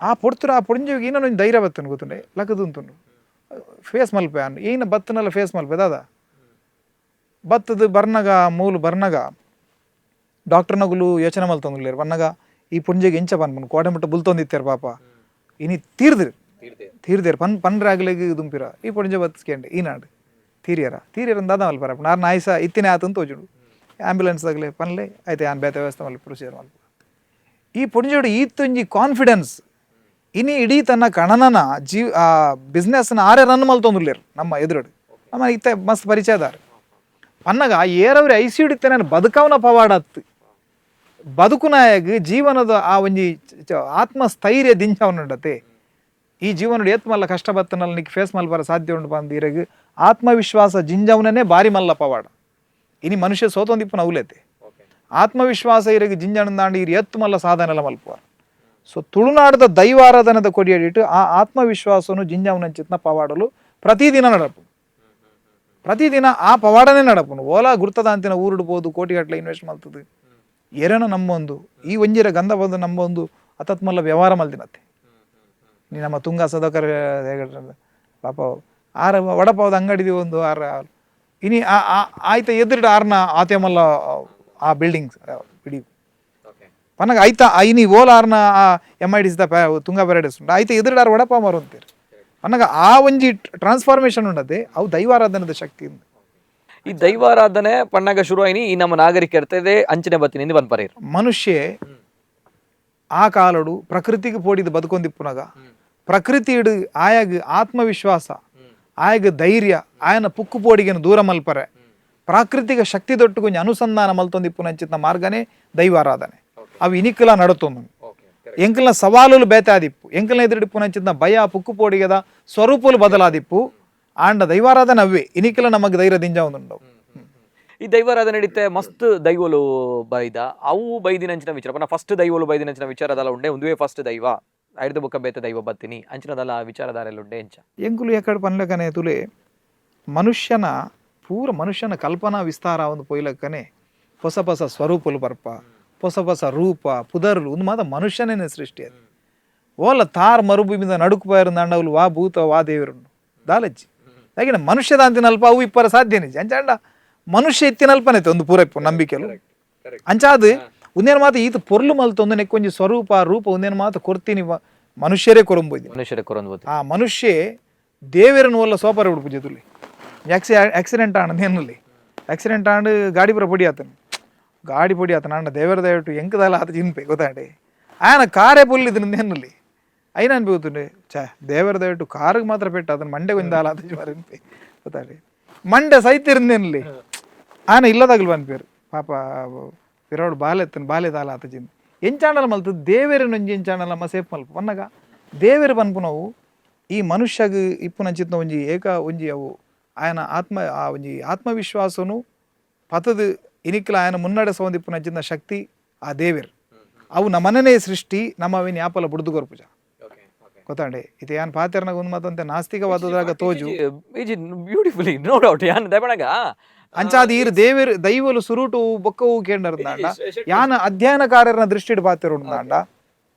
ಆ ಪೊಡ್ತುರು ಆ ಪೊಡಿಂಜೋಗಿ ಇನ್ನೊಂದು ಒಂಜಿ ಧೈರ್ಯ ಬತ್ತನು ಗೊತ್ತುಂಡೆ ಲಕದುಂತುಂಡು ಫೇಸ್ ಮಲ್ಪೆ ಅನ್ ಏನ ಬತ್ತನಲ್ಲ ಫೇಸ್ ಮಲ್ಪೆ ದಾದ ಬತ್ತದ ಬರ್ನಗ ಮೂಲು ಬರ್ನಗ ಡಾಕ್ಟರ್ ನಗುಲು ಯೋಚನೆ ಮಲ್ತೊಂದುಲ್ಲೇರು. ಬನ್ನಗ ಈ ಪುಂಜೆಗೆ ಎಂಚ ಪನ್ಪುನು ಕೋಡೆ ಮುಟ್ಟ ಬುಲ್ತೊಂದಿತ್ತೇರು ಪಾಪ ಇನಿ ತೀರ್ದಿರು ತೀರ್ದೇರು ಪನ್ ಪನ್ರಾಗ್ಲೆಗ್ ದುಂಪಿರ. ಈ ಪೊಂಜೆ ಬತ್ತಿಸ್ಕೊಂಡು ಈನಾಡು ತೀರಿಯರ ತೀರಿಯರ ದಾದ ಮಲ್ಪರ ನಾರ್ ನಾಯ್ಸ ಇತ್ತಿನ ಆತಂತ ತೋಜುಂಡು ಆಂಬ್ಯುಲೆನ್ಸ್ ತಗಲೆ ಪನ್ಲೆ ಆಯ್ತು ಯಾನ್ ಬೇತೆ ವ್ಯವಸ್ಥೆ ಮಲ್ಪ ಪ್ರೊಸೀಜರ್ ಮಲ್ಪ. ಈ ಪೊಂಜೋಡು ಈತೊಂಜಿ ಕಾನ್ಫಿಡೆನ್ಸ್ ಇನಿ ಇಡೀ ತನ್ನ ಕಣನನ ಜೀವ ಆ ಬಿಸ್ನೆಸ್ನ ಆರೆ ರನ್ ಮಲ್ತೊಂದುಲ್ಲೇರು ನಮ್ಮ ಎದುರುಡು ನಮ್ಮ ಇತ್ತೆ ಮಸ್ತ್ ಪರಿಚಯದಾರ. ಪನ್ನಗ ಏರವ್ರಿ I C ಇತ್ತೆ ನಾನು ಬದುಕವನ ಪವಾಡತ್ತು ಬದುಕುನಾಯಗ್ ಜೀವನದ ಆ ಒಂಜಿ ಆತ್ಮಸ್ಥೈರ್ಯ ದಿಂಚವನುಂಡತೆ. ಈ ಜೀವನಡು ಏತ್ ಮಲ್ಲ ಕಷ್ಟ ಬತ್ತನಲ್ಲಿ ನಿಕ್ ಫೇಸ್ ಮಲ್ಪರ ಸಾಧ್ಯ ಉಂಡು ಬಂದು ಇರಗ್ ಆತ್ಮವಿಶ್ವಾಸ ಜಿಂಜವನನೇ ಬಾರಿ ಮಲ್ಲ ಪವಾಡ. ಇನಿ ಮನುಷ್ಯ ಸೋತೊಂದಿಪ್ಪುನ ಅವಲೇತೆ. ಆತ್ಮವಿಶ್ವಾಸ ಇರಗೆ ಜಿಂಜಣಂದಾಂಡ ಇರು ಎತ್ತು ಮಲ್ಲ ಸಾಧನೆಲ್ಲ ಮಲ್ಪುವಾರ್. ಸೊ ತುಳುನಾಡದ ದೈವಾರಾಧನದ ಕೊಡಿಯಡಿಟ್ಟು ಆ ಆತ್ಮವಿಶ್ವಾಸನು ಜಿಂಜವನಂಚಿತ್ನ ಪವಾಡಲು ಪ್ರತಿದಿನ ನಡಪು, ಪ್ರತಿದಿನ ಆ ಪವಾಡನೇ ನಡಪುನು. ಓಲಾ ಗುರ್ತದ ಅಂತಿನ ಊರುಡು ಪೋದು ಕೋಟಿಗಟ್ಟಲೆ ಇನ್ವೆಸ್ಟ್ ಮಲ್ತದೆ ಎರನ ನಮ್ಮೊಂದು ಈ ಒಂಜಿರ ಗಂಧ ಬಂದು ನಮ್ಮೊಂದು ಅತತ್ಮಲ್ಲ ವ್ಯವಹಾರ ಮಲ್ದಿನತ್ತೆ. ನೀ ನಮ್ಮ ತುಂಗ ಸದಕರ ಪಾಪ ಆರ ವಡಪಾವದ ಅಂಗಡಿದಿ ಒಂದು ಆರ ಇನಿ ಆಯ್ತ ಎದುರುಡು ಆರ್ನ ಆತೆ ಮಲ್ಲ ಆ ಬಿಲ್ಡಿಂಗ್ ಬಿಡಿ ಪನಗ ಐತ ಇನಿ ಓಲ ಆರ್ನ ಆ M I D the Tunga paradise ಉಂಟು ಐತ ಎದುರುಡು ಆರ್ ವಡಪಾವ್ ಮಾರು ಅಂತೀರಿ. ಪನ್ನಗ ಆ ಒಂಜಿ ಟ್ರಾನ್ಸ್ಫಾರ್ಮೇಶನ್ ಉಂಡದೆ ಅವು ದೈವಾರಾಧನದ ಶಕ್ತಿ. ಈ ದೈವಾರಾಧನೆ ಪಣ್ಣಗ ಶುರು ಆಯ್ನಿ ಈ ನಮ್ಮ ನಾಗರಿಕತೆ ಅಂಚನೆ ಬತ್ತಿನಿಂದ ಪನ್ಪರೇರು. ಮನುಷ್ಯ ಆ ಕಾಲಡು ಪ್ರಕೃತಿಗೆ ಪೋಡಿದ ಬದುಕೊಂದಿಪ್ಪುನಗ ಪ್ರಕೃತಿ ಆಯಾಗ ಆತ್ಮವಿಶ್ವಾಸ, ಆಯಾಗ ಧೈರ್ಯ, ಆಯನ ಪುಕ್ಕು ಪೋಡಿಗೆನು ದೂರ ಮಲ್ಪರೆ ಪ್ರಾಕೃತಿಕ ಶಕ್ತಿ ದೊಟ್ಟು ಕೊಂಚ ಅನುಸಂಧಾನ ಮಲ್ತೊಂದಿಪ್ಪುನಂಚಿತ್ನ ಮಾರ್ಗನೇ ದೈವಾರಾಧನೆ. ಅವು ಇನಿಕಲ ನಡತೊಂದು ಎಂಕಲ್ನ ಸವಾಲುಲು ಬೇತೆ ಆದಿಪ್ಪು, ಎಂಕಲ್ನ ಎದುರಿಡಿಪ್ಪುನಂಚಿತ್ನ ಭಯ ಪುಕ್ಕು ಪೋಡಿಗೆದ ಸ್ವರೂಪಲು ಬದಲಾದಿಪ್ಪು. ಆಂಡ ದೈವಾರಾಧನೆ ಅವೇ ಇನಿಕಲ ನಮಗೆ ಧೈರ್ಯ ದಿಂಜ ಒಂದುಂಡವು. ಈ ದೈವಾರಾಧನೆ ನಡೀತೆ ಮಸ್ತ್ ದೈವಲು ಬೈದ, ಅವು ಬೈದಿನಂಚಿನ ವಿಚಾರ ಪನ್ನ ಫಸ್ಟ್ ದೈವಲು ಬೈದಿನಂಚಿನ ವಿಚಾರದಲ್ಲ ಉಂಡೆ ಒಂದುವೇ ಫಸ್ಟ್ ದೈವ ಐದು ಬುಕ್ಕ ಬೇತೆ ದೈವ ಬತ್ತೀನಿ ಅಂಚಿನದಲ್ಲ ವಿಚಾರಧಾರೆಲ್ಲ ಉಂಡೆ ಎಂಚ? ಎಂಕುಲು ಎಕಡೆ ಪನ್ಲಕನೆ ತುಲೆ ಮನುಷ್ಯನ ಪೂರ ಮನುಷ್ಯನ ಕಲ್ಪನಾ ವಿಸ್ತಾರ ಒಂದು ಪೊಯ್ಲಕ್ಕನೆ ಹೊಸ ಹೊಸ ಸ್ವರೂಪಲು ಬರ್ಪ, ಹೊಸ ಹೊಸ ರೂಪ ಪುದರ್ಲು ಒಂದು ಮಾತ ಮನುಷ್ಯನೇ ಸೃಷ್ಟಿ ಅದು. ಓಲ ತಾರ್ ಮರುಭೂಮಿದ ನಡುಕು ಪೈರಂದಾಂಡವ್ಲು ವಾ ಭೂತ ವಾ ದೇವರುಂಡು ದಾಲಜ್ಜಿ ಯಾಕೆ ಮನುಷ್ಯದಾಂತಿನಲ್ಪ ಅವು ಇಪ್ಪರ ಸಾಧ್ಯ ನಿಜ. ಅಂಚಾಂಡ ಮನುಷ್ಯ ಇತ್ತಿನಲ್ಪನೈತೆ ಒಂದು ಪೂರ ಇಪ್ಪು ನಂಬಿಕೆಲು. ಅಂಚಾದು ಒಂದೇನು ಮಾತು ಈತ ಪೊರ್ಲು ಮಲ್ತೊಂದು ನೆಕ್ಕೊಂಜಿ ಸ್ವರೂಪ ರೂಪ ಒಂದೇನು ಮಾತು ಕೊರ್ತೀನಿ ಮನುಷ್ಯರೇ ಕೊರಂಬೋಯ್ದು. ಮನುಷ್ಯರೇ ಕೊರೊಂದು. ಆ ಮನುಷ್ಯ ದೇವರನ್ನು ಒಲ್ಲ ಸೋಪಾರ ಬಿಡು ಪೂಜೆ. ಆಕ್ಸಿಡೆಂಟ್ ಆಣ್ ಏನಲ್ಲಿ ಆಕ್ಸಿಡೆಂಟ್ ಆಂಡ್ ಗಾಡಿ ಪುರ ಪೊಡಿ ಆತನು, ಗಾಡಿ ಪೊಡಿ ಆತನ ಅಂಡ ದೇವರ ದಯವಿಟ್ಟು ಎಂಕದಲ್ಲ ಆತ ಜಿನ್ಪೆ ಗೊತ್ತಾಂಡೆ ಆಯನ ಕಾರೇ ಪುಲ್ಲಿದ್ದು ಏನಲ್ಲಿ ಐನ ಅನ್ಬಿಗುತ್ತುಂಡೆ ಛೇ ದೇವರ ದಯವಿಟ್ಟು ಕಾರಿಗೆ ಮಾತ್ರ ಪೆಟ್ಟು ಅದನ್ನ ಮಂಡೆ ಕೊಂದಾಲ ಆತ ಮರಿಂಪೆ ಗೊತ್ತಾಂಡೆ ಮಂಡೆ ಸೈತಿರಂದೇನಲ್ಲಿ ಆನ ಇಲ್ಲದಾಗಲು ಅನ್ಪೇರು ಪಾಪ ಪಿರೋಡು ಬಾಲೆತ್ತನ ಬಾಲೆದಾಲ ಆತ ಜಿನ್ ಎಂಚಾಣಲ ಮಲ್ತು ದೇವೇರನೊಂಜಿ ಎಂಚಾಣಲಮ್ಮ ಸೇಫ್ ಮಲ್ಪ ಪನ್ನಗ ದೇವೇರು ಪನ್ಪುನವು ಈ ಮನುಷ್ಯಗ್ ಇಪ್ಪುನಂಚಿತ್ನ ಒಂಜಿ ಏಕ ಒಂಜಿ ಅವು ಆಯನ ಆತ್ಮ ಆ ಒಂಜಿ ಆತ್ಮವಿಶ್ವಾಸನು ಪತದು ಇನಿಕ್ಲ ಆಯನ ಮುನ್ನಡೆ ಸೌಂದಿಪ್ಪುನಂಚಿತ್ನ ಶಕ್ತಿ ಆ ದೇವೇರ್ ಅವು ನಮ್ಮನೇ ಸೃಷ್ಟಿ ನಮ್ಮ ಅವಿನ ಯಾಪಲ ಬುಡ್ದು ಕೊರ್ಪುಜ ಗೊತ್ತಾಂಡೆ. ಇದು ಯಾನ್ ಪಾತೆರ್ನಾಗ ಒಂದು ಮಾತಂತೆ ನಾಸ್ತಿಕವಾದದಾಗ ತೋಜು. Beautifully, no doubt ಯಾನ್ ದಯಪಣಗ. ಅಂಚಾದ ಈರ್ ದೇವೇರ್ ದೈವಲು ಸುರುಟು ಬೊಕ್ಕವು ಕೇಂದ್ರದಾಂಡ ಯಾನ ಅಧ್ಯಯನಕಾರರನ ದೃಷ್ಟಿಡ್ ಪಾತೆರುಂದಾಂಡ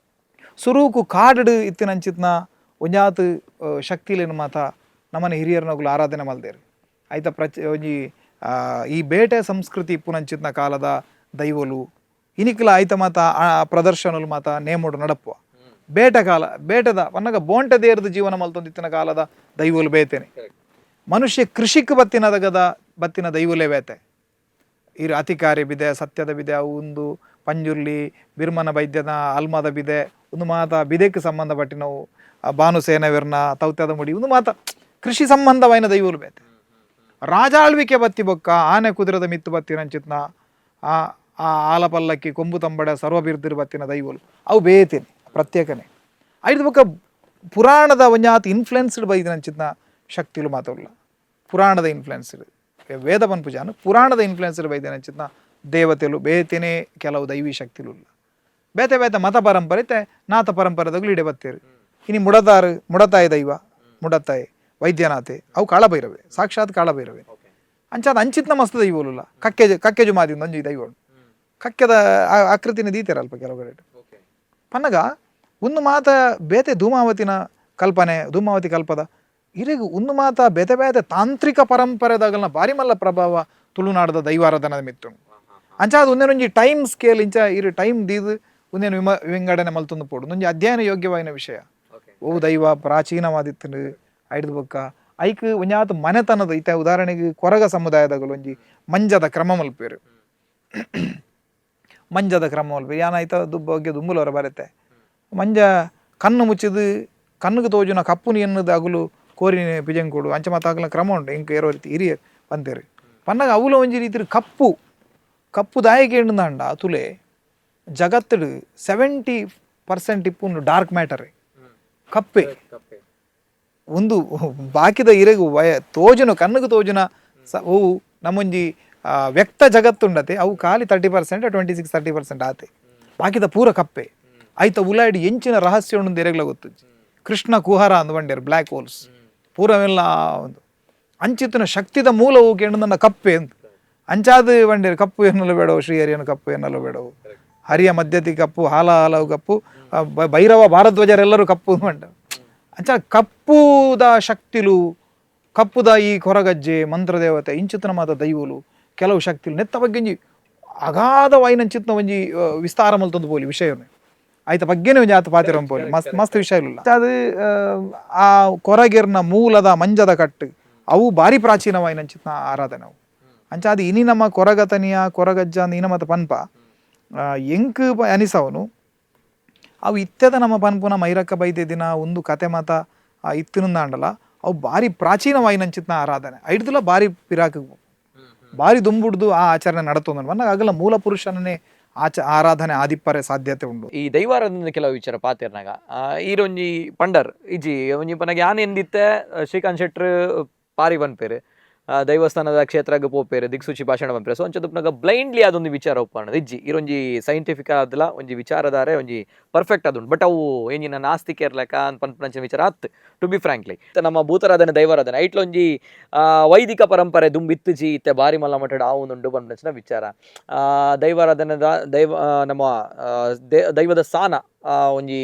ಸುರುಕು ಕಾಡು ಇತ್ತಿನಂಚಿತ್ನ ಒಂಜಾತ್ ಶಕ್ತಿಲೇನು ಮಾತ ನಮ್ಮನೆ ಹಿರಿಯರ್ನಗುಲು ಆರಾಧನೆ ಮಲ್ದೇರು. ಐತ ಪ್ರಚ ಒಂಜಿ ಈ ಬೇಟೆ ಸಂಸ್ಕೃತಿ ಇಪ್ಪುನಂಚಿತ್ನ ಕಾಲದ ದೈವಲು ಇನಿಕ್ಲ ಐತ ಮಾತ ಆ ಪ್ರದರ್ಶನಲು ಮಾತ ನೇಮೋಡು ನಡಪ್ಪುವ. ಬೇಟೆ ಕಾಲ ಬೇಟೆದ ಪನ್ನಗ ಬೋಂಟೆ ದೇರ್ದ ಜೀವನ ಮಲ್ತೊಂದಿತ್ತಿನ ಕಾಲದ ದೈವಲು ಬೇತೇನೆ. ಮನುಷ್ಯ ಕೃಷಿಕ್ ಬತ್ತಿನದಗದ ಬತ್ತಿನ ದೈವಲೇ ಬೇತೆ. ಇರು ಅತಿಕಾರಿ ಬಿದೆ ಸತ್ಯದ ಬಿದೆ ಅವು ಒಂದು ಪಂಜುರ್ಲಿ ಬಿರ್ಮನ ವೈದ್ಯನ ಅಲ್ಮದ ಬಿದೆ ಒಂದು ಮಾತ ಬಿದೆಕ್ ಸಂಬಂಧಪಟ್ಟಿನವು ಆ ಭಾನುಸೇನವಿರ್ನ ತೌತ್ಯದ ಮುಡಿ ಒಂದು ಮಾತ ಕೃಷಿ ಸಂಬಂಧವೈನ ದೈವಲು ಬೇತೆ. ರಾಜಾಳ್ವಿಕೆ ಬತ್ತಿ ಬೊಕ್ಕ ಆನೆ ಕುದುರೆದ ಮಿತ್ತು ಬತ್ತಿನಂಚಿತ್ನ ಆ ಆ ಆಲಪಲ್ಲಕ್ಕಿ ಕೊಂಬು ತಂಬಡ ಸರ್ವಬಿರ್ದಿರು ಬತ್ತಿನ ದೈವಲು ಅವು ಬೇತೇನೆ ಪ್ರತ್ಯೇಕನೆ. ಐದು ಬೊಕ್ಕ ಪುರಾಣದ ಒಂಜಾತ್ ಇನ್ಫ್ಲುಯೆನ್ಸ್ಡ್ ಬೈದಿನಂಚಿತ್ನ ಶಕ್ತಿಲು ಮಾತವಲ್ಲ ಪುರಾಣದ ಇನ್ಫ್ಲುಯೆನ್ಸ್ಡ್ ವೇದ ಪನ್ಪುಜಾನು ಪುರಾಣದ ಇನ್ಫ್ಲುಯೆನ್ಸ್ಡ್ ಬೈದಿನಂಚಿತ್ನ ದೇವತೆಲು ಬೇತೇನೆ. ಕೆಲವು ದೈವಿ ಶಕ್ತಿಲು ಇಲ್ಲ ಬೇತೆ ಬೇತೆ ಮತ ಪರಂಪರೆ ಇತ್ತೆ ನಾಥ ಪರಂಪರೆದಾಗಲು ಇಡೆ ಬತ್ತೇರು. ಇನಿ ಮುಡತಾರು ಮುಡತಾಯಿ ದೈವ ಮುಡತಾಯಿ ವೈದ್ಯನಾಥೆ ಅವು ಕಾಳಭೈರವೆ, ಸಾಕ್ಷಾತ್ ಕಾಳಭೈರವೆ. ಅಂಚಾದ ಅಂಚಿತ್ನ ಮಸ್ತ್ ದೈವಲುಲ್ಲ. ಕಕ್ಕೆ ಕಕ್ಕೆಜು ಮಾದಿ ಒಂಜಿ ದೈವ ಉಂಡು. ಕಕ್ಕೆದ ಆಕೃತಿನ ದೀತೆರ ಅಲ್ಪ ಕೆಲವು ಕಡೆ. ಪನ್ನಗ ಒಂದು ಮಾತ ಬೇತೆ ಧೂಮಾವತಿನ ಕಲ್ಪನೆ ಧೂಮಾವತಿ ಕಲ್ಪದ ಇರೆಗ್ ಒಂದು ಮಾತ ಬೇತೆ ಬೇತೆ ತಾಂತ್ರಿಕ ಪರಂಪರೆದಾಗಲ್ನ ಬಾರಿ ಮಲ್ಲ ಪ್ರಭಾವ ತುಳುನಾಡದ ದೈವಾರಾಧನದ ಮಿತ್ತು. ಅಂಚಾದ ಒಂದೇನೊಂಜಿ ಟೈಮ್ ಸ್ಕೇಲ್ ಇಂಚ ಇರು ಟೈಮ್ ದೀದ್ ಒಂದೇನು ವಿಂಗಡಣೆ ಮಲ್ತೊಂದು ಪೋಡು ಒಂಜಿ ಅಧ್ಯಯನ ಯೋಗ್ಯವಾಯಿನ ವಿಷಯ. ಓ ದೈವ ಪ್ರಾಚೀನವಾದಿತ್ತು ಐಡ್ದು ಬೊಕ್ಕ ಐಕ್ ಒಂಜಾತ್ ಮನೆತನದ ಇತ್ತೆ ಉದಾಹರಣೆಗೆ ಕೊರಗ ಸಮುದಾಯದಗಳು ಒಂಜಿ ಮಂಜದ ಕ್ರಮ ಮಲ್ಪೇರು, ಮಂಜದ ಕ್ರಮ ಮಲ್ಪೇರು. ಯಾನಾಯ್ತ ಬಗ್ಗೆ ದುಂಬುಲವರ ಬರುತ್ತೆ ಮಂಜ ಕಣ್ಣು ಮುಚ್ಚಿದು ಕಣ್ಣುಗೆ ತೋಜುನ ಕಪ್ಪುನಿ ಎನ್ನುದು ಅಗುಲು ಕೋರಿ ಪಿಜಂಕೋಡು ಅಂಚ ಮಾತ ಅಗಲ ಕ್ರಮ ಉಂಟು. ಇಂಕ ಏರೋ ರೀತಿ ಹಿರಿಯರ್ ಪಂತೇರು ಪನ್ನಗ ಅವುಲ ಒಂಜಿ ರೀತಿ ಕಪ್ಪು ಕಪ್ಪು ದಾಯಕ ಎಂಡುದಾಂಡ ತುಲೆ ಜಗತ್ತುಡು 70% ಇಪ್ಪುಂಡು ಡಾರ್ಕ್ ಮ್ಯಾಟರ್ ಕಪ್ಪೆ. ಒಂದು ಬಾಕಿದ ಇರೆಗು ವಯ ತೋಜುನ ಕಣ್ಣುಗೆ ತೋಜುನ ಓವು ನಮ್ಮೊಂಜಿ ವ್ಯಕ್ತ ಜಗತ್ತುಂಡತೆ ಅವು ಖಾಲಿ 30% 26 30% ಆತೆ, ಬಾಕಿದ ಪೂರ ಕಪ್ಪೆ. ಆಯ್ತ ಉಲಾಯ್ಡ್ ಎಂಚಿನ ರಹಸ್ಯ ಉಂಡು ಎರೆಗ್ಲ ಗೊತ್ತು. ಕೃಷ್ಣ ಕುಹರ ಅಂದ್ ಬಂಡೇರು, ಬ್ಲ್ಯಾಕ್ ಹೋಲ್ಸ್ ಪೂರವೆಲ್ಲ ಒಂದು ಅಂಚಿತ್ತಿನ ಶಕ್ತಿದ ಮೂಲವು ಕೇಂದ್ರ ಕಪ್ಪೆ ಅಂತ ಅಂಚಾದ ಬಂಡೇರು. ಕಪ್ಪು ಎನ್ನಲು ಬೇಡವು, ಶ್ರೀಹರಿಯನ್ನು ಕಪ್ಪು ಎನ್ನಲು ಬೇಡವು, ಹರಿಯ ಮಧ್ಯತಿ ಕಪ್ಪು, ಹಾಲ ಹಾಲವು ಕಪ್ಪು, ಭೈರವ ಭಾರದ್ವಜರೆಲ್ಲರೂ ಕಪ್ಪು ಬಂಡ. ಅಂಚ ಕಪ್ಪುದ ಶಕ್ತಿಲು, ಕಪ್ಪುದ ಈ ಕೊರಗಜ್ಜೆ ಮಂತ್ರದೇವತೆ ಇಂಚಿತನ ಮಾತ ದೈವಲು ಕೆಲವು ಶಕ್ತಿಲು ನೆತ್ತ ಬಗ್ಗೆ ಒಂಜಿ ಅಗಾಧವಾಯಿನಂಚಿತ್ನ ಒಂಜಿ ವಿಸ್ತಾರ ಮಲ್ತೊಂದು ಪೋಲಿ ವಿಷಯನೇ. ಆಯ್ತ ಬಗ್ಗೆನೇ ಒಂಜಿ ಆತ ಪಾತಿರ ಪೋಲಿ, ಮಸ್ತ್ ಮಸ್ತ್ ವಿಷಯ ಇಲ್ಲ ಅದು. ಆ ಕೊರಗೆರ್ನ ಮೂಲದ ಮಂಜದ ಕಟ್ಟು ಅವು ಭಾರಿ ಪ್ರಾಚೀನವಾಯಿನಂಚಿತ್ನ ಆರಾಧನೆ ಅವು. ಅಂಚ ಅದು ಇನಿ ನಮ್ಮ ಕೊರಗತನಿಯ ಕೊರಗಜ್ಜ ಅಂದ್ ಇನ ಮತ ಪನ್ಪ ಎಂಕ್ ಅನಿಸವನು ಅವು ಇತ್ಯದ ನಮ್ಮ ಪನ್ಪುನ ಮೈರಕ್ಕ ಬೈದೆ ದಿನ ಒಂದು ಕತೆ ಮಾತ ಇತ್ತಿನಂದಾಂಡಲ ಅವು ಭಾರಿ ಪ್ರಾಚೀನವಾಯಿನಂಚಿತ್ನ ಆರಾಧನೆ. ಐಡ್ದುಲ ಭಾರಿ ಪಿರಾಕ್ ಭಾರಿ ದುಂಬುಡ್ದು ಆ ಆಚರಣೆ ನಡತೊಂದು ಮನ್ನ ಆಗಲ ಮೂಲ ಪುರುಷನೇ ಆರಾಧನೆ ಆದಿಪ್ಪರೆ ಸಾಧ್ಯತೆ ಉಂಡು. ಈ ದೈವಾರಾಧನೆ ಕೆಲವು ವಿಚಾರ ಪಾತೆರ್ನಾಗ ಈರೊಂಜಿ ಪಂಡರ್ ಇಜ್ಜಿ ಒಂಜಿ ಪನಗ ಯಾನ್ ಎಂದಿತ್ತೆ ಶ್ರೀಕಾಂತ್ ಶೆಟ್ರ್ ಪಾರಿ ಪನ್ಪೇರು, ದೈವಸ್ಥಾನದ ಕ್ಷೇತ್ರಗ್ ಪೋಪೇರು, ದಿಕ್ಸೂಚಿ ಭಾಷಣ ಪನ್ಪೇರು. ಸೊ ಅಂಚ ತುಪ್ಪನಾಗ ಬ್ಲೈಂಡ್ಲಿ ಅದೊಂದು ವಿಚಾರ ಒಪ್ಪಣದು ಇಜ್ಜಿ. ಈರೊಂಜಿ ಸೈಂಟಿಫಿಕ್ ಆದಲ ಒಂಜಿ ವಿಚಾರಧಾರೆ ಒಂಜಿ ಪರ್ಫೆಕ್ಟ್ ಅದುಂಡು. ಬಟ್ ಅವು ಏನಿನ ನಾಸ್ತಿಕ ಇರ್ಲಕ ಪನ್ಪನಂಚಿನ ವಿಚಾರ ಅತ್, to be frankly. ನಮ್ಮ ಭೂತರಾಧನೆ ದೈವಾರಾಧನೆ ಐಟ್ಲೊಂಜಿ ವೈದಿಕ ಪರಂಪರೆ ದುಂಬಿತ್ತುಜಿ, ಇತ್ತೆ ಬಾರಿ ಮಲ್ಲ ಮಟ್ಟಡ್ ಆವೊಂದುಂಡು ಪನ್ಪನಂಚಿನ ವಿಚಾರ. ದೈವಾರಾಧನೆದ ದೈವ ನಮ್ಮ ದೈವದ ಸ್ಥಾನ ಒಂಜಿ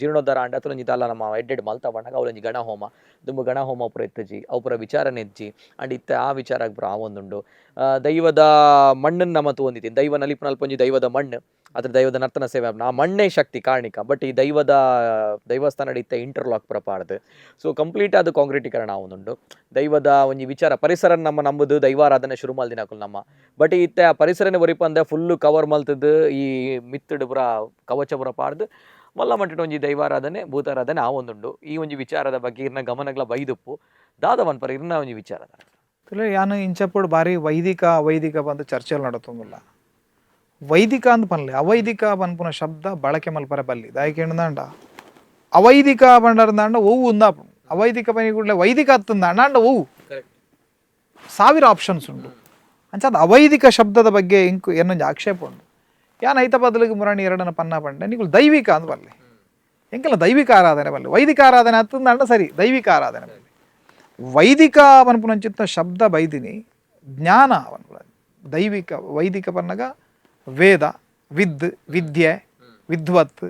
ಜೀರ್ಣೋದ್ಧಾರ ಆಂಡ ಅಥವಾ ಒಂಜಿ ದಾಲ ನಮ್ಮ ಎಡ್ಡೆಡ್ ಮಲ್ತ ಪಂಡಾಗ ಅವಳೊಂಜಿ ಗಣಹೋಮ ದುಂಬು ಗಣಹೋಮ ಪೂರ ಇತ್ತುಜಿ, ಅವು ಪೂರ ವಿಚಾರನೆ ಇಜ್ಜಿ. ಅಂಡ್ ಇತ್ತೆ ಆ ವಿಚಾರ ಪೂರ ಆವೊಂದುಂಡು. ದೈವದ ಮಣ್ಣನ್ನು ನಮ್ಮ ತೂವೊಂದಿತ್ತಿ, ದೈವ ನಲಿಪುನಲ್ಪ ಒಂಜಿ ದೈವದ ಮಣ್ಣು ಅದ್ರ ದೈವದ ನರ್ತನ ಸೇವೆ ಆಪುಂಡು. ಆ ಮಣ್ಣೇ ಶಕ್ತಿ ಕಾರಣಿಕ. ಬಟ್ ಈ ದೈವದ ದೈವಸ್ಥಾನ ಇತ್ತೆ ಇಂಟರ್ಲಾಕ್ ಪೂರ ಪಾಡ್ದು ಸೊ ಕಂಪ್ಲೀಟ್ ಅದು ಕಾಂಕ್ರೀಟೀಕರಣ ಆವೊಂದುಂಡು. ದೈವದ ಒಂಜಿ ವಿಚಾರ ಪರಿಸರ ನಮ್ಮ ನಂಬುದು ದೈವಾರಾಧನೆ ಶುರು ಮಲ್ದಿನಕುಲು ನಮ್ಮ. ಬಟ್ ಇತ್ತೆ ಆ ಪರಿಸರನೇ ಒರಿಪಂದೆ ಫುಲ್ಲು ಕವರ್ ಮಲ್ತದ್ದು ಈ ಮಿತ್ತುಡು ಪೂರ ಕವಚ ಪೂರ ಪಾಡ್ದು ಮಲ್ಲ ಮಟ್ಟಿನ ಒಂಜಿ ದೈವಾರಾಧನೆ ಭೂತಾರಾಧನೆ ಆವೊಂದುಂಡು. ಈ ಒಂಜಿ ವಿಚಾರದ ಬಗ್ಗೆ ಇರ್ನ ಗಮನಗಳ ಬೈದುಪ್ಪು ದಾದ ಪನ್ಪರ ಇರ್ನ ಒಂಜಿ ವಿಚಾರದ? ಯಾನು ಇಂಚಪ್ಪುಡು ಭಾರಿ ವೈದಿಕ ಅವೈದಿಕ ಬಂದು ಚರ್ಚೆಯಲ್ಲಿ ನಡತೊಂದುಲ್ಲ. ವೈದಿಕ ಅಂದ್ ಪನ್ಲೆ, ಅವೈದಿಕ ಪನ್ಪುನ ಶಬ್ದ ಬಳಕೆ ಮಲ್ಪರೆ ಬಲ್ಲಿ. ದಾಯೆ ಅವೈದಿಕ ಪಂಡರ್ದಾಂಡ ಒವ್ವು ಉಂದಾಪುಂಡು. ಅವೈದಿಕ ಪನಿ ಕೂಡಲೇ ವೈದಿಕ ಅತ್ತಂದಾಂಡ ಅಂಡ ಒವ್ವು ಸಾವಿರ ಆಪ್ಷನ್ಸ್ ಉಂಡು. ಅಂಚ ಅದು ಅವೈದಿಕ ಶಬ್ದದ ಬಗ್ಗೆ ಇಂಕು ಎನ್ನೊಂಜಿ ಆಕ್ಷೇಪ ಉಂಡು. ಯಾನ್ ಐತ ಬದಲಿಗೆ ಮುರಾಣಿ ಎರಡನ ಪನ್ನ ಪಂಡೆ, ನಿಕುಲು ದೈವಿಕ ಅಂದ್ ಬಲ್ಲೆ, ಎಂಕೆಲ್ಲ ದೈವಿಕ ಆರಾಧನೆ ಬಲ್ಲೆ. ವೈದಿಕ ಆರಾಧನೆ ಅತ್ತಂದಾಂಡ ಸರಿ, ದೈವಿಕ ಆರಾಧನೆ ಬಲ್ಲೆ. ವೈದಿಕ ಪನ್ಪುನಂಚಿತ್ತ ಶಬ್ದ ಬೈದಿನಿ ಜ್ಞಾನ ಪನ್ಪುನ. ದೈವಿಕ ವೈದಿಕ ಪನ್ನಗ ವೇದ ವಿದ್ ವಿದ್ಯೆ ವಿದ್ವತ್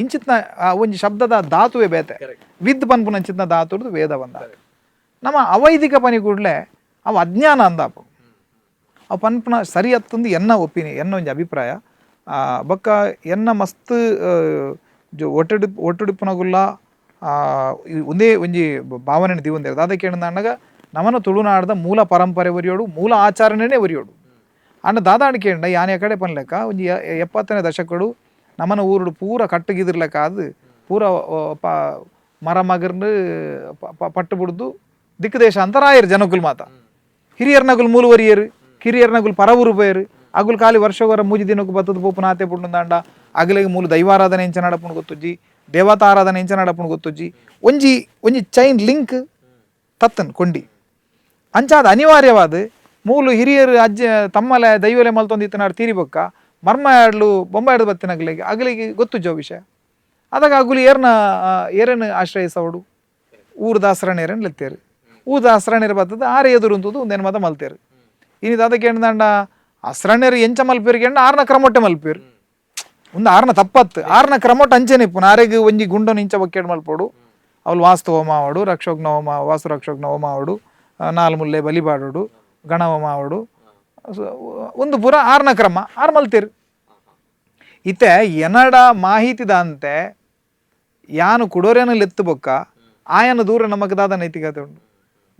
ಇಂಚಿತ್ನ ಆ ಒಂಜಿ ಶಬ್ದದ ಧಾತುವೆ ಬೇತೆ. ವಿದ್ ಪನ್ಪುನಂಚಿತ್ನ ಧಾತುರ್ದು ವೇದ ಬಂದ. ನಮ್ಮ ಅವೈದಿಕ ಪನಿ ಕೂಡಲೇ ಅವು ಅಜ್ಞಾನ ಅಂದಾಪು. ಅವು ಪನ್ಪುನ ಸರಿ ಅತ್ತಂದು ಎನ್ನ ಒಪಿನಿಯನ್, ಎನ್ನ ಒಂಜಿ ಅಭಿಪ್ರಾಯ. ಬೊಕ್ಕ ಎನ್ನ ಮಸ್ತ್ ಒಟ್ಟುಡು ಒಟ್ಟುಡಿಪ್ಪುನಗುಲ್ಲ ಒಂದೇ ಒಂಜಿ ಭಾವನೆ ದೀವೊಂದೇರು. ದಾದ ಕೇಂದ್ರ ನಮನ ತುಳುನಾಡ್ದ ಮೂಲ ಪರಂಪರೆ ಒರಿಯೋಡು, ಮೂಲ ಆಚರಣೆನೇ ಒರಿಯೋಡು. ಅಂಡ ದಾದಾಂಡ ಕೇಂಡ ಯಾನೆ ಕಡೆ ಪನ್ಲೆಕ್ಕ ಒಂಜಿ 70ನೇ ದಶಕಡು ನಮನ ಊರುಡು ಪೂರ ಕಟ್ಟುಗಿದಿರ್ಲೆಕ್ಕ ಅದು ಪೂರ ಮರ ಮಗರ್ನು ಪಟ್ಟು ಬುಡ್ದು ದಿಕ್ಕು ದೇಶ ಅಂತರಾಯರು ಜನಕುಲ್ ಮಾತ. ಹಿರಿಯರ್ನಗುಲ್ ಮೂಲು ಒರಿಯರು, ಕಿರಿಯರ್ನಗುಲ್ ಪರವೂರು ಪೋಯರು. ಅಗುಲ್ ಖಾಲಿ ವರ್ಷಗೊರ ಮೂಜಿ ದಿನಕ್ಕೂ ಬತ್ತದ ಪೋಪುನ ಆತೆ ಪುಂಡುಂದಾಂಡ ಅಗಲಿಗೆ ಮೂಲು ದೈವಾರಾಧನೆ ಎಂಚ ನಡಪುಂಡು ಗೊತ್ತುಜ್ಜಿ, ದೇವತಾರಾಧನೆ ಎಂಚ ನಡಪುಂಡು ಗೊತ್ತುಜ್ಜಿ. ಒಂಜಿ ಒಂಜಿ ಚೈನ್ ಲಿಂಕ್ ತತ್ತನ್ ಕೊಂಡಿ. ಅಂಚಾದ ಅನಿವಾರ್ಯವಾದ ಮೂಲು ಹಿರಿಯರು ಅಜ್ಜ ತಮ್ಮಲೆ ದೈವಲೆ ಮಲ್ತೊಂದಿತ್ತನಾರು ತೀರಿ ಬೊಕ್ಕ ಮರ್ಮ ಆಡ್ಲು ಬೊಂಬಾಯ್ಡು ಬತ್ತಿನ ಅಗಲಿಗೆ ಅಗಲಿಗೆ ಗೊತ್ತುಜ್ಜೋ ವಿಷಯ. ಅದಾಗ ಅಗುಲು ಏರ್ನ ಏರನ್ನು ಆಶ್ರಯಿಸವಡು ಊರು ದಾಸರಣೇರನ್ನು ಲೆತ್ತೇರು. ಊರು ದಾಸರಣೇರು ಬತ್ತದ ಆರೆ ಎದುರು ಉಂತುದು ಒಂದೇನು ಮತ ಮಲ್ತೇರು. ಇನಿ ದಾದ ಕೇಂದ್ರಂಡ ಅಸ್ರಣ್ಣೇರು ಎಂಚ ಮಲ್ಪೇರು ಕೇಂದ್ರ ಆರ್ನ ಕ್ರಮೊಟ್ಟೆ ಮಲ್ಪೇರು. ಒಂದು ಆರ್ನ ತಪ್ಪತ್ತು ಆರ್ನ ಕ್ರಮೊಟ್ಟು ಅಂಚೆನೆ ಇಪ್ಪು. ನಾರೆಗ್ ಒಂಜಿ ಗುಂಡೊನು ಇಂಚ ಬೊಕ್ಕೇಡ್ ಮಲ್ಪೊಡು, ಅವಳು ವಾಸ್ತು ಹೋಮ ಆವಡು, ರಕ್ಷೋಗ್ನ ಹೋಮ, ವಾಸ್ತು ರಕ್ಷೋಗ್ನ ಹೋಮ ಆವಡು, ನಾಲ್ ಮುಲ್ಲೆ ಬಲಿಪಾಡೋಡು, ಗಣ ಹೋಮ ಆವಡು, ಒಂದು ಪೂರ ಆರ್ನ ಕ್ರಮ ಆರ್ ಮಲ್ತೇರು. ಇತ್ತೆ ಎನಡ ಮಾಹಿತಿದಂತೆ ಯಾನು ಕುಡೋರೇನ ಲೆತ್ತು ಬೊಕ್ಕ ಆಯನ ದೂರ ನಮಕ್ ದಾದ ನೈತಿಕತೆ ಉಂಡು.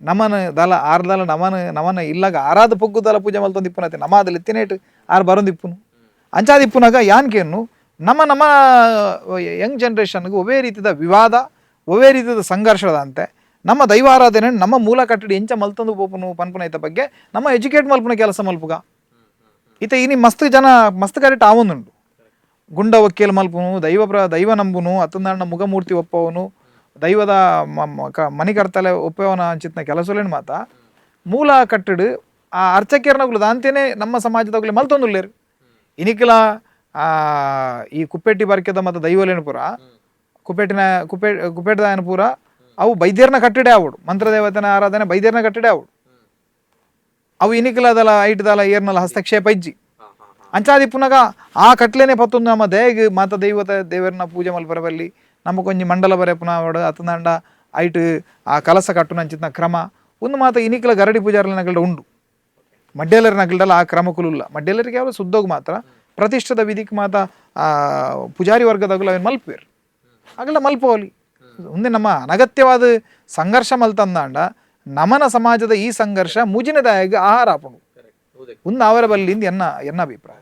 ನಮನ ದಲ ಆರ್ದಲ ನಮನ ನಮನ ಇಲ್ಲಾಗ ಆರಾದ ಪೊಗ್ಗುದಲ ಪೂಜೆ ಮಲ್ತೊಂದು ಇಪ್ಪುನತೆ ನಮಾದ ಲೆತ್ತಿನೇಟ್ ಆರ್ ಬರೊಂದಿಪ್ಪುನು. ಅಂಚಾದ ಇಪ್ಪುನಾಗ ಯಾನ್ಕೇನು ನಮ್ಮ ನಮ್ಮ ಯಂಗ್ ಜನ್ರೇಷನ್ಗೆ ಒವೇ ರೀತಿದ ವಿವಾದ, ಒವೇ ರೀತಿದ ಸಂಘರ್ಷದಂತೆ ನಮ್ಮ ದೈವಾರಾಧನೆ ನಮ್ಮ ಮೂಲ ಕಟ್ಟಡಿ ಎಂಚ ಮಲ್ತೊಂದು ಪೋಪುನು ಪನ್ಪುನೈತ ಬಗ್ಗೆ ನಮ್ಮ ಎಜುಕೇಟ್ ಮಲ್ಪುನ ಕೆಲಸ ಮಲ್ಪುಗ. ಇತ್ತೆ ಇನಿ ಮಸ್ತ್ ಜನ ಮಸ್ತ್ ಕರೆಕ್ಟ್ ಆವೊಂದುಂಡು. ಗುಂಡ ವಕ್ಕೇಲ್ ಮಲ್ಪುನು, ದೈವ ದೈವ ನಂಬುನು, ಅತ್ತಂದಣ್ಣ ಮುಗಮೂರ್ತಿ ಒಪ್ಪವನು, ದೈವದ ಮನಿಕರ್ತಲೆ ಒಪ್ಪವನ ಅಂಚಿತ್ನ ಕೆಲಸಲೇನು ಮಾತ ಮೂಲ ಕಟ್ಟಡು ಆ ಅರ್ಚಕೇರ್ನಗುಲು ದಾಂತೇನೆ ನಮ್ಮ ಸಮಾಜದಗುಲೆ ಮಲ್ತೊಂದುಲ್ಲೇರು. ಇನಿಕ್ಲ ಈ ಕುಪ್ಪೆಟ್ಟಿ ಬರ್ಕೆದ ಮತ್ತು ದೈವಲೇನ ಪೂರ ಕುಪ್ಪೆಟ್ಟಿನ ಕುಪ್ಪೆ ಕುಪ್ಪೆಟ್ಟದಾಯನ ಪೂರ ಅವು ಬೈದ್ಯರ್ನ ಕಟ್ಟಡೆ ಆವಡು, ಮಂತ್ರದೇವತನ ಆರಾಧನೆ ಬೈದ್ಯರ್ನ ಕಟ್ಟಡೆ ಆವಡು. ಅವು ಇನಿಕ್ಲದಲ ಐಟ್ದಲ ಏರ್ನಲ ಹಸ್ತಕ್ಷೇಪ ಇಜ್ಜಿ. ಅಂಚಾದಿ ಪುನಗ ಆ ಕಟ್ಲೆನೆ ಪತ್ತೊಂದು ನಮ್ಮ ದೇಗ್ ಮಾತ ದೈವತ ದೇವರನ್ನ ಪೂಜೆ ಮಲ್ಪರ ಬಲ್ಲಿ, ನಮ್ಮ ಕೊಂಜಿ ಮಂಡಲ ಬರೆ ಪುನಃ ಆವಡು, ಅತಂದಾಂಡ ಐಟ್ ಆ ಕಲಸ ಕಟ್ಟುನಂಚಿನ ಕ್ರಮ ಒಂದು ಮಾತ ಇನಿಕ್ಲ ಗರಡಿ ಪೂಜಾರ್ಲ ನಗಲ್ಡ ಉಂಡು. ಮಡ್ಯಲರ ನಗಲ್ಡಲ ಆ ಕ್ರಮಕುಲುಲ್ಲ. ಮಡ್ಯಲರಿಗೆ ಕೇವಲ ಸುದ್ದೋಗ್ ಮಾತ್ರ ಪ್ರತಿಷ್ಠದ ವಿಧಿಕ್ ಮಾತ ಆ ಪೂಜಾರಿ ವರ್ಗದಗುಲು ಅವೇನು ಮಲ್ಪುವೆರ್, ಅಗಲ ಮಲ್ಪೋಲಿ. ಒಂದೇ ನಮ್ಮ ಅನಗತ್ಯವಾದ ಸಂಘರ್ಷ ಮಲ್ತಂದಾಂಡ ನಮನ ಸಮಾಜದ ಈ ಸಂಘರ್ಷ ಮುಜಿನದಾಯಗ ಆಹಾರ ಆಪುಂಡು. ಒಂದು ಅವರ ಬಲ್ಲಿಂದ ಎನ್ನ ಎನ್ನ ಅಭಿಪ್ರಾಯ.